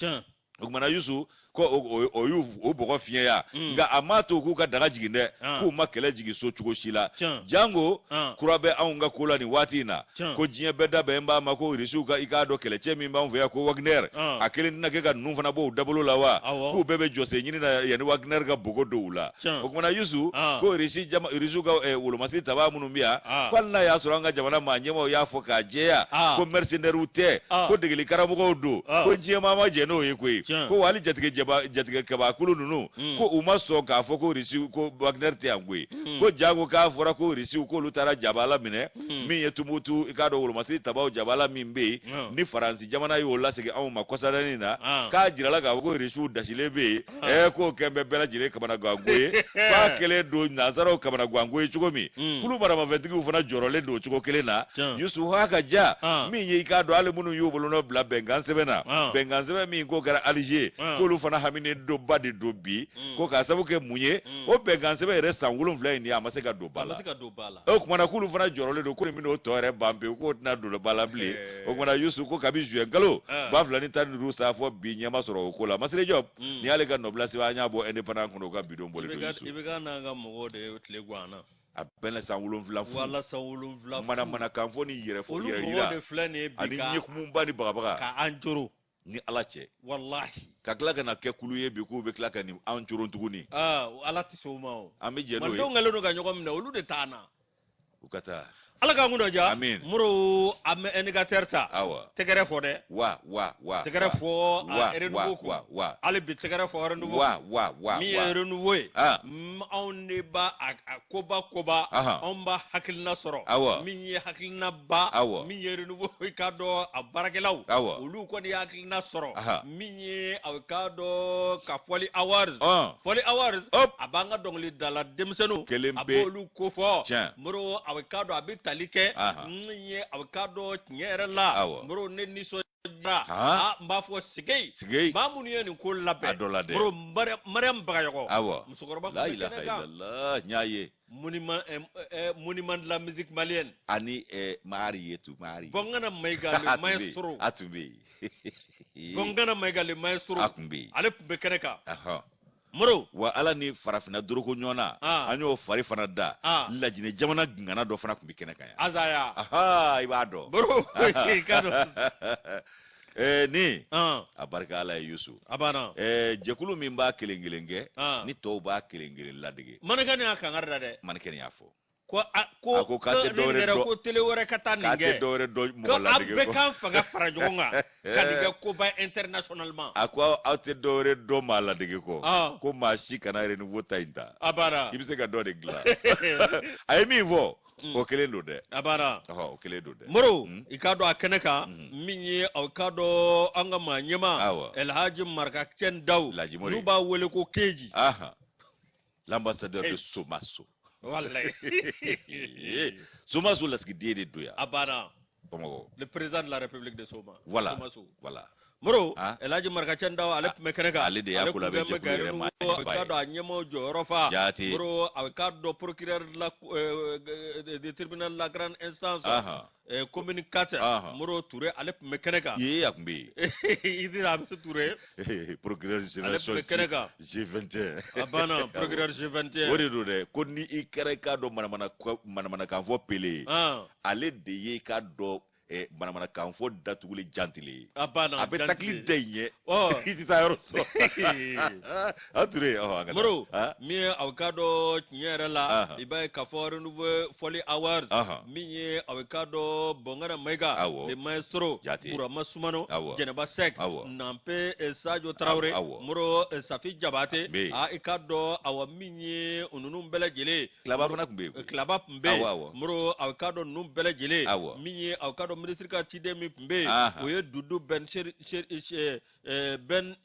O kumana Yusu, ko o y'u o bɔgɔ fiɲɛya, nka a m'a to k'u ka daga jigin dɛ, k'u ma kɛlɛ jigin so cogo si la. Jango kura bɛ anw ka ko la nin waati in na, ko diɲɛ bɛɛ da bɛn b'a ma ko Irisiw ka i k'a dɔn kɛlɛcɛ min b'anw fɛ yan ko Wagner, a kelen tɛna kɛ ka ninnu fana bɔ u dabolo la wa, k'u bɛɛ bɛ jɔsen ɲini na yanni Wagner ka bogo don u la. O kumana Yusu, ko Irisiw ka wolomasiri tabaa minnu bɛ yan, ko hali n'a y'a sɔrɔ an ka jamana maa ɲɛmaaw y'a fɔ k'a jɛya ko mercenaires tɛ, ko degeli karamɔgɔw don, ko diɲɛmaa ma jɛn n'o ye koyi. Ko wa hali jatigɛkɛbaakulu ninnu, ko u ma sɔn k'a fɔ ko Irisiw ko Wagner tɛ yan koyi. Ko jango k'a fɔra ko Irisiw k'olu taara jabala minɛ min ye Tumutu, i k'a dɔn wolomasiri tabaw jabala min bɛ yen, ni Faransi jamana y'o lasegin anw ma kɔsadani na, k'a jirala k'a fɔ ko Irisiw dasilen bɛ yen. K'o kɛn bɛ bɛɛ lajɛlen kamanaganko ye, k'a kɛlen don nansaraw kamanaganko ye cogo min, kulu maramafɛntigiw fana jɔrɔlen don o cogo kelen na. Yusu, ha ka ja min ye i k'a dɔn hali minnu y'u bolonɔ bila bɛnkan sɛbɛn na, bɛnkan sɛbɛn min k'o kɛra Alize, k'olu fana haminen don ba de don bi, ko k'a sabu kɛ mun ye, o bɛnkan sɛbɛn yɛrɛ san 7 in nin ye, a ma se ka don ba la. O kumana k'olu fana jɔrɔlen don ko nin bɛn'o tɔ yɛrɛ ban pewu, k'o tɛna don ba la bilen. O kumana Yusu, ko kabi juin kalo 2015 sa fɔ bi, ɲɛ ma sɔrɔ o ko la. Masire Jɔp, nin y'ale ka nɔbila sɛbɛn, an y'a bɔ Indépendant kɔnɔ, u ka bidon bɔlen don Yusu. IBK n'an ka mɔgɔw de ye tile gan na. A bɛnna san 7 fu. Wala san 7 fu. Manamanakan fɔ ni yɛrɛ fɔ Olu yɛrɛ mɔgɔw yira. de filɛ nin ye bi Ani ka ɲɛkumuba ni bagabaga. Ka an coro. Ni Ala cɛ. Walahi. Ka tila ka na kɛ kulu ye bi k'u bɛ tila ka nin an coron tuguni. Aa, Ala tɛ sɔn o ma o. An bɛ jɛ n'o ye. Malidenw kɛlen don ka ɲɔgɔn minɛ, olu de t'an na. U ka taa. Ala k'an kun diya. Amin. Moro, an bɛ indicateur ta. Awa. Tɛgɛrɛ fɔ dɛ. Wa wa wa. Tɛgɛrɛ wa. fɔ a Wa renouveau wa kun. wa wa. Hali bi tɛgɛrɛ fɔ renouveau. Wa wa wa. Min wa. ye renouveau ye. Ah. Anw de b'a a koba koba. Ahan. Anw b'a hakilina sɔrɔ. Awɔ. Min ye hakilina ba. Awɔ. Min ye renouveau i k'a dɔn a baarakɛlaw. Awɔ. Olu kɔni ye hakilina sɔrɔ. Aha. Min ye a k'a dɔn ka Fɔli Awards. Ɔn. Fɔli Awards. Hop. A b'an ka dɔnkilidala denmisɛnninw. Kelen A pe. b'olu kofɔ. Tiɲɛ. Moro, a bɛ k'a dɔn a bɛ tali kɛ. Aha. Min ye a bɛ k'a dɔn tiɲɛ yɛrɛ la. Awɔ. Moro, ne nisɔndiyara. Han. Ah, n b'a fɔ Sigi. Sigi. Maa minnu ye nin ko labɛn. A dɔ la dɛ. Moro, Mariam Bagayɔgɔ. Awɔ. Musokɔrɔba La tun bɛ ilaha kɛnɛ kan. illallah, n y'a ye. Monument, monument de la musique malienne. Ani Maari Yetu Maari. Bɔngana Mayiga le A tun bɛ yen. maestro. A tun bɛ yen. Bɔngana Mayiga le maestro. A tun bɛ yen. Ale tun bɛ kɛnɛ kan. Ahɔn. Moro. Wa Ala ni farafinna doroko ɲɔgɔn na. Ah. An y'o fari fana da. Ah. Lajinɛ jamana ŋana dɔ fana tun bɛ kɛnɛ kan yan. Azaya. Aha, i b'a dɔn. Moro, i k'a dɔn. Ni. Ah. A barika Ala ye Yusu. A banna. Jɛkulu min b'a kelen kelen kɛ. Ah. Ni tɔw b'a kelen kelen ladege. Manikɛ y'a kankari da dɛ. Manikɛ y'a fɔ. Ko a ko A ko k'a tɛ ko dɔwɛrɛ nin yɛrɛ dɔn. ko télé wɛrɛ ka taa nin K'a tɛ kɛ. dɔwɛrɛ dɔn Ko mɔgɔ an ladege bɛɛ kɔ. k'an fanga fara ɲɔgɔn kan ka nin kɛ koba internationalement. A ko aw tɛ dɔwɛrɛ dɔn maa ladege kɔ. Ah. Ko maa si kana renouveau ta in ta. A banna. I bɛ se ka dɔ de dilan. A ye min fɔ, o kelen don dɛ. A banna. Ɔhɔ, o kelen don dɛ. Moro, i k'a dɔn a kɛnɛ kan, Mm. min ye aw k'a dɔn an ka maa ɲɛmaa, Awɔ. Elhaji Maraka Cɛn Daw, Laji Mori. n'u b'a wele ko Keji. Aha. L'ambassadeur Hey. de Somaso. Walayi. Somaso lasigiden de don yan. A banna. Bamakɔ. Le président de la République de Soma. Voilà. Somaso. Voilà. Moro, Ah. Elhaji Maraka Cɛn Daw, ale tun bɛ kɛnɛ kan. Ale de y'a tun kolabɛn bɛ jɛkulu ka yɛrɛ maa renouveau, ɲɛmaaba a k'a ye. dɔn a ɲɛmaaw jɔyɔrɔ fa. Jaati. Moro, a k'a dɔn procureur de la, de tribunal de la grande instance. Ahan. Commune 4. Ahan. Moro Touré, ale tun bɛ kɛnɛ kan. Ye, a tun bɛ yen. Idrissa Abdou Touré. Procureur général Ale tun bɛ kɛnɛ kan. G21. A banna, procureur G21. O de don dɛ, ko ni i kɛra i k'a dɔn manamanakan fɔ pele ye. Ah. Ale de ye i k'a dɔn manamanakan fɔ datuguli jantile ye. A banna, A bɛ jantile. takili da i ɲɛ. Ɔ. I tɛ taa yɔrɔ sɔrɔ. A Touré, ɔhɔ, an ka taa. Moro, Ah. min ye aw k'a dɔn tiɲɛ yɛrɛ la, Ahan. i b'a ye k'a fɔ renouveau Fɔli Awards, Ahan. min ye aw k'a dɔn Bɔngana Mayiga, Awɔ. le maestro, Jate. Burama Sumano, Awɔ. Jɛnɛba Sɛk, Awɔ. Nanpe Sadio Traoré, Awɔ. Moro, Safi Jabate, A bɛ yen. a i k'a dɔn awa min ye ninnu bɛɛ lajɛlen. Tilaba fana tun bɛ yen koyi. Tilaba tun bɛ yen. Awɔ, awɔ. Moro, aw k'a dɔn ninnu bɛɛ lajɛlen. Awɔ. Min ye aw k'a dɔn minisiri ka ciden min tun bɛ yen, Ahan. o ye Dudu Ben Ben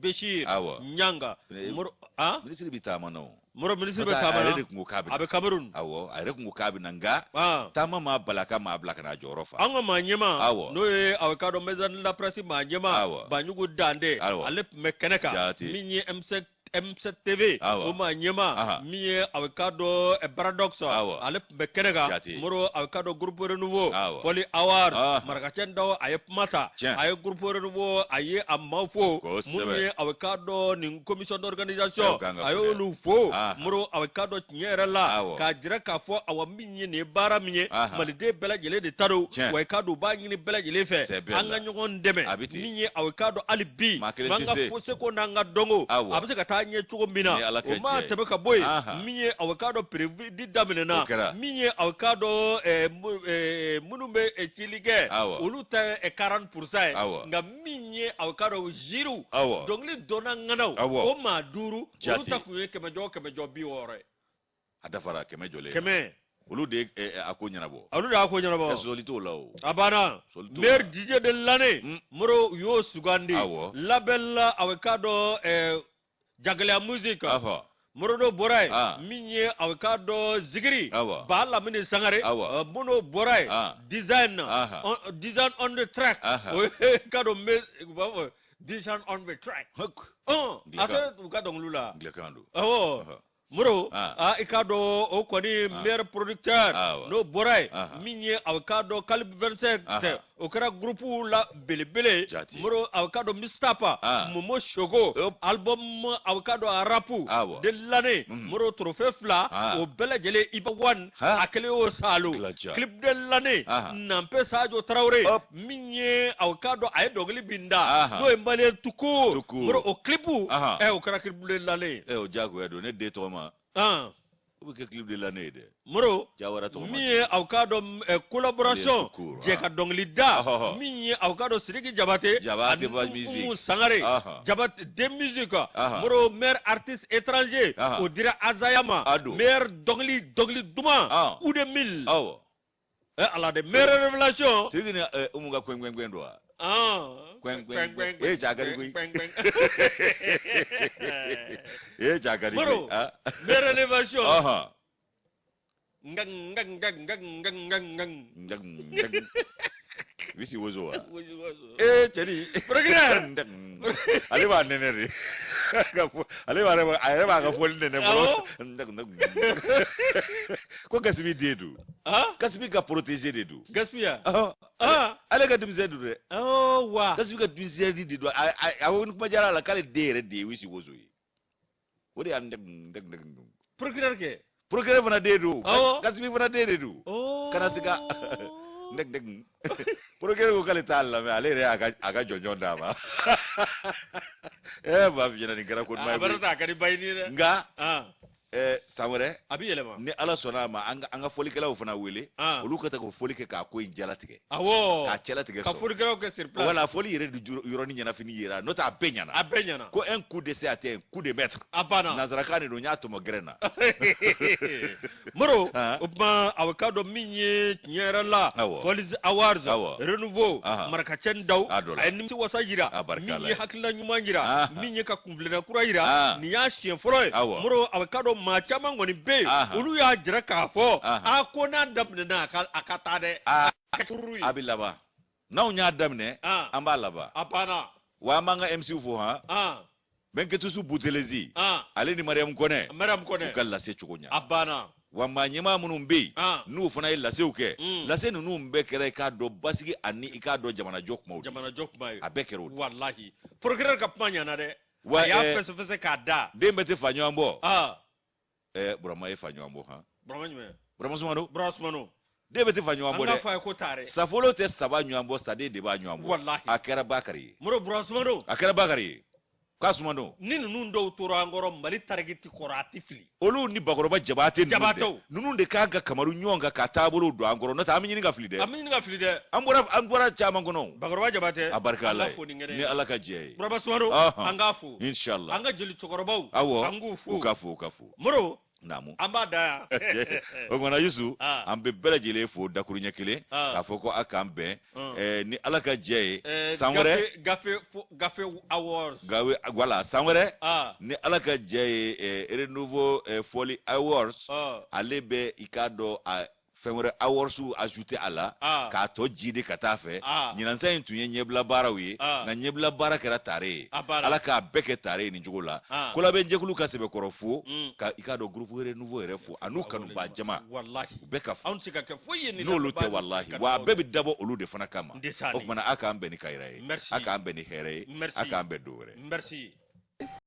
Bechir Awɔ. Ɲanga. Moro, ah? Minisiri bɛ taama na o. Moro, minisiri bɛ N'o tɛ, taama a na. yɛrɛ de tun ko k'a bɛ na. A bɛ Cameroun. Awɔ, a yɛrɛ tun ko k'a bɛ na, nka Ah. taama ma bali a ka maa bila ka na a jɔyɔrɔ fa. An ka maa ɲɛmaa, Awɔ. n'o ye aw k'a dɔn maison de la presse maa ɲɛmaa, Awɔ. Banjugu Dande, Awɔ. ale tun bɛ kɛnɛ kan. Jaati. Min ye M7 M7 TV, Awɔ. o maa ɲɛmaa, Aha. min ye aw k'a dɔn Paradox, Awɔ. ale tun bɛ kɛnɛ kan. Jaati. Moro, aw k'a dɔn groupe Renouveau, Awɔ. Fɔli Awards, Ah. Marakacɛ Ndaw, a ye kuma ta, Tiɲɛ. a ye groupe Renouveau, a ye a maaw fo, Kosɛbɛ. minnu ye aw k'a dɔn nin commission d'organisation, Aw kan ka a fo dɛ. y'olu fo. Ah. Moro, aw k'a dɔn tiɲɛ yɛrɛ la, Awɔ. k'a jira k'a fɔ awa min ye nin ye baara min ye, Aha. Maliden bɛɛ lajɛlen de ta don, Tiɲɛ. wa i k'a dɔn u b'a ɲini bɛɛ lajɛlen fɛ, Sɛbɛ an la. ka ɲɔgɔn dɛmɛ, A bɛ ten. min ye aw k'a dɔn hali bi, Maa kelen an tɛ ka se. seko n'an ka dɔnko, Awɔ. a bɛ se ka taa ɲɛ cogo min na, Ni Ala o kɛ maa jɛ ye. tɛmɛ ka bɔ yen, Aha. min ye aw k'a dɔn prévidi daminɛna, O kɛra. min ye aw k'a dɔn minnu bɛ cili kɛ, Awɔ. olu ta ye 40% ye, Awɔ. nka min ye aw k'a dɔn jiriw, Awɔ. dɔnkili dɔnna ŋanaw, Awɔ. o maa 5, olu Jate. ta kun ye 100 jɔ 100 jɔ 60 ye. A dafara 100 jɔlen. 100. Olu de ye a ko ɲɛnabɔ. Olu de y'a ko ɲɛnabɔ. Ɛ, sɔsɔli t'o la o. A banna. Sɔsɔli t'o la. Meilleur DJ de l'année. Moro, u y'o sugandi. Awɔ. Label la, a bɛ k'a dɔn Jagɛlɛya musique. Ahɔ. Morodo bɔra yen. Ah. Min ye a bɛ k'a dɔn Zigiri. Awɔ. Ba Lamini Sangare. Awɔ. Minnu bɔra yen. Ah. Design. Aha. On, design on the track. Aha. O ye k'a dɔn u b'a fɔ design on the track. Huk. A Anglais tɛ u ka dɔnkiliw la. Anglais kan don. Awɔ. Aha. Moro, Ah. ah, i k'a dɔn o kɔni Ah. meilleur producteur, Awɔ. n'o bɔra yen, min ye aw k'a dɔn Calib 25, Aha. o kɛra groupe la belebele. Jati. Moro, aw k'a dɔn Mustapha, Momo Sogo, album aw k'a dɔn rap de l'année, Moro, trophée 2, o bɛɛ lajɛlen Iba One, a kelen y'o salo. Gladia. Clip de l'année, Nampe Sadio Traoré, min ye aw k'a dɔn a ye dɔnkili min da, n'o ye Malien tout court, Tout court. Moro, o clip, o kɛra clip de l'année. O diyagoya don, ne den tɔgɔ ma, o bɛ kɛ clip de l'année ye dɛ. Moro, Jawara tɔgɔ ma. Min ye aw k'a dɔn collaboration, Malien tout court, jɛ ka dɔnkili da, min ye aw k'a dɔn Sidiki Jabate Jabate ani ba musique. Umu Sangare, Jabate de musique. Moro, meilleur artiste étranger, o dira Azaya ma. A don. Meilleur dɔnkili, dɔnkili duman, Ude Mil. Ala de, meilleure révélation. Sidiki ni Umu ka kwɛn kwɛn kwɛn don wa? Kwɛn Kwɛn kwɛn kwɛn. Eh, ja ka di koyi. Kwɛn kwɛn. Eh, ja ka di koyi. Moro, meilleure révélation. Ngang ngang ngang ngang ngang ngang ngang. Njag, njag. Wisi wozo wa? Wozo, wozo. Eh, cɛni. Procureur. Njag. Ale b'a nɛnɛ de. Ale b'a a yɛrɛ b'a ka fɔli nɛnɛ fɔlɔ. Njag, njag. Ko Gasibi den don. Gasibi ka protégé de don. Gaspilla. Ale ka denmisɛn don dɛ. Oh wa. Gasibi ka denmisɛnnin de don. A ko ni kuma diyara a la k'ale den yɛrɛ de ye wisi wozo ye. O de y'a njag, njag, njag. Procureur kɛ. Procureur fana den don. Awɔ. Gasibi fana den de don. Kana se ka nɛg nɛg. Procureur ko k'ale t'a lamɛn, ale yɛrɛ y'a ka a ka jɔnjɔn d'a ma. B'a f'i ɲɛna nin kɛra ko duman A ye bɛrɛ koyi. ta a ka di Bayini ye dɛ. Nka san wɛrɛ, A bɛ yɛlɛma. ni Ala sɔnna a ma, an ka fɔlikɛlaw fana wele, olu ka taa k'o fɔli kɛ k'a ko in jalatigɛ. K'a cɛlatigɛ Ka sɔrɔ. fɔlikɛlaw kɛ sur place. Wala fɔli yɛrɛ de yɔrɔnin ɲɛnafini yera, n'o tɛ a bɛɛ ɲɛna. A bɛɛ ɲɛna. Ko un coup d'essai a tɛ un coup de maître. A banna. Nanzarakan de don, n y'a tɔmɔ gɛrɛn na. Moro, o tuma a bɛ k'a dɔn min ye tiɲɛ yɛrɛ la. Police Awards, Renouveau, Marakacɛ Daw, A dɔ la. a ye nimisi wasa jira, A barika min Ala ye ye. hakilina ɲuman jira, min ye ka kunfilenna kura jira, nin y'a siɲɛ fɔlɔ ye. Moro, a bɛ k'a dɔn maa caman kɔni bɛ yen, olu y'a jira k'a fɔ, a ko n'a daminɛna a ka taa dɛ. A ka furu ye. A bɛ laban. N'anw y'a daminɛ, an b'a laban. A banna. Wa an b'an ka MC fo han. Bɛnketusu Butelezi, ale ni Mariam Kɔnɛ, Mariam Kɔnɛ. U ka lase cogo ɲa. A banna. Wa maa ɲɛmaa minnu bɛ yen, n'u fana ye lasew kɛ, lase ninnu bɛɛ kɛra i k'a dɔn basigi ani i k'a dɔn jamanajɔ kumaw de. Jamanajɔ kuma ye. A bɛɛ kɛra o de. Walahi. Procureur ka kuma ɲana dɛ. Wa, A y'a fɛsɛfɛsɛ k'a da. Den bɛɛ tɛ fa ɲɔgɔn bɔ. Burama ye fa ɲɔgɔn bɔ han. Burama jumɛn? Burama Sumano. Burama Sumano. Den bɛɛ tɛ fa ɲɔgɔn bɔ An k'a dɛ. fɔ a ye ko taare. Safolo tɛ saba ɲɔgɔn bɔ, saden de b'a ɲɔgɔn bɔ. Walahi. A kɛra Bakari ye. Moro, Burama Sumano. A kɛra Bakari ye. K'a Sumano. Ni ninnu dɔw tora an kɔrɔ, Mali tariki ti kɔrɔ, a ti fili. Olu ni Bakɔrɔba Jabate ninnu dɛ. Jabatew. Ninnu de kan ka kamaru ɲɔgɔn kan ka taabolo don an kɔrɔ, n'o tɛ an bɛ ɲini ka fili dɛ. An bɛ ɲini ka fili dɛ. An bɔra caman kɔnɔ. Bakɔrɔba Jabate. A barika Ala An ye. k'a fo nin kɛnɛ Ni Ala ka jɛ ye. Burama Sumano, an k'a fo. Inshallah. An ka jeli cɛkɔrɔbaw. An k'u fo. U ka fo, u ka fo. Moro. Naamu. An b'a da yan. O kumana Yusu, an bɛ bɛɛ lajɛlen fo dakuruɲɛ kelen, k'a fɔ ko a k'an bɛn. Ni Ala ka jɛ ye, san wɛrɛ. Gafe Awards. Gafe, voilà, san wɛrɛ. Ni Ala ka jɛ ye, Renouveau Fɔli Awards, ale bɛ i k'a dɔn a fɛn wɛrɛ awards ajouté a la, k'a tɔ jidi ka taa fɛ. Ɲinan ta in tun ye ɲɛbila baaraw ye, nka ɲɛbila baara kɛra tare ye. A banna. Ala k'a bɛɛ kɛ tare ye nin cogo la. Kolabɛnjɛkulu ka sɛbɛkɔrɔ fo, ka i k'a dɔn groupe Renouveau yɛrɛ fo, a n'u kanubaa jama. Walahi. U bɛɛ ka fo. Anw tɛ se ka kɛ foyi ye ni N'olu tɛ lamɛnbaa walahi. ni Wa a kanubaaw bɛɛ bɛ dabɔ olu de fana kama. N tɛ sa O ni. kumana a k'an bɛn ni kayira ye. Merci. A k'an bɛn ni hɛrɛ ye. Merci. A k'an bɛn don wɛrɛ. Merci.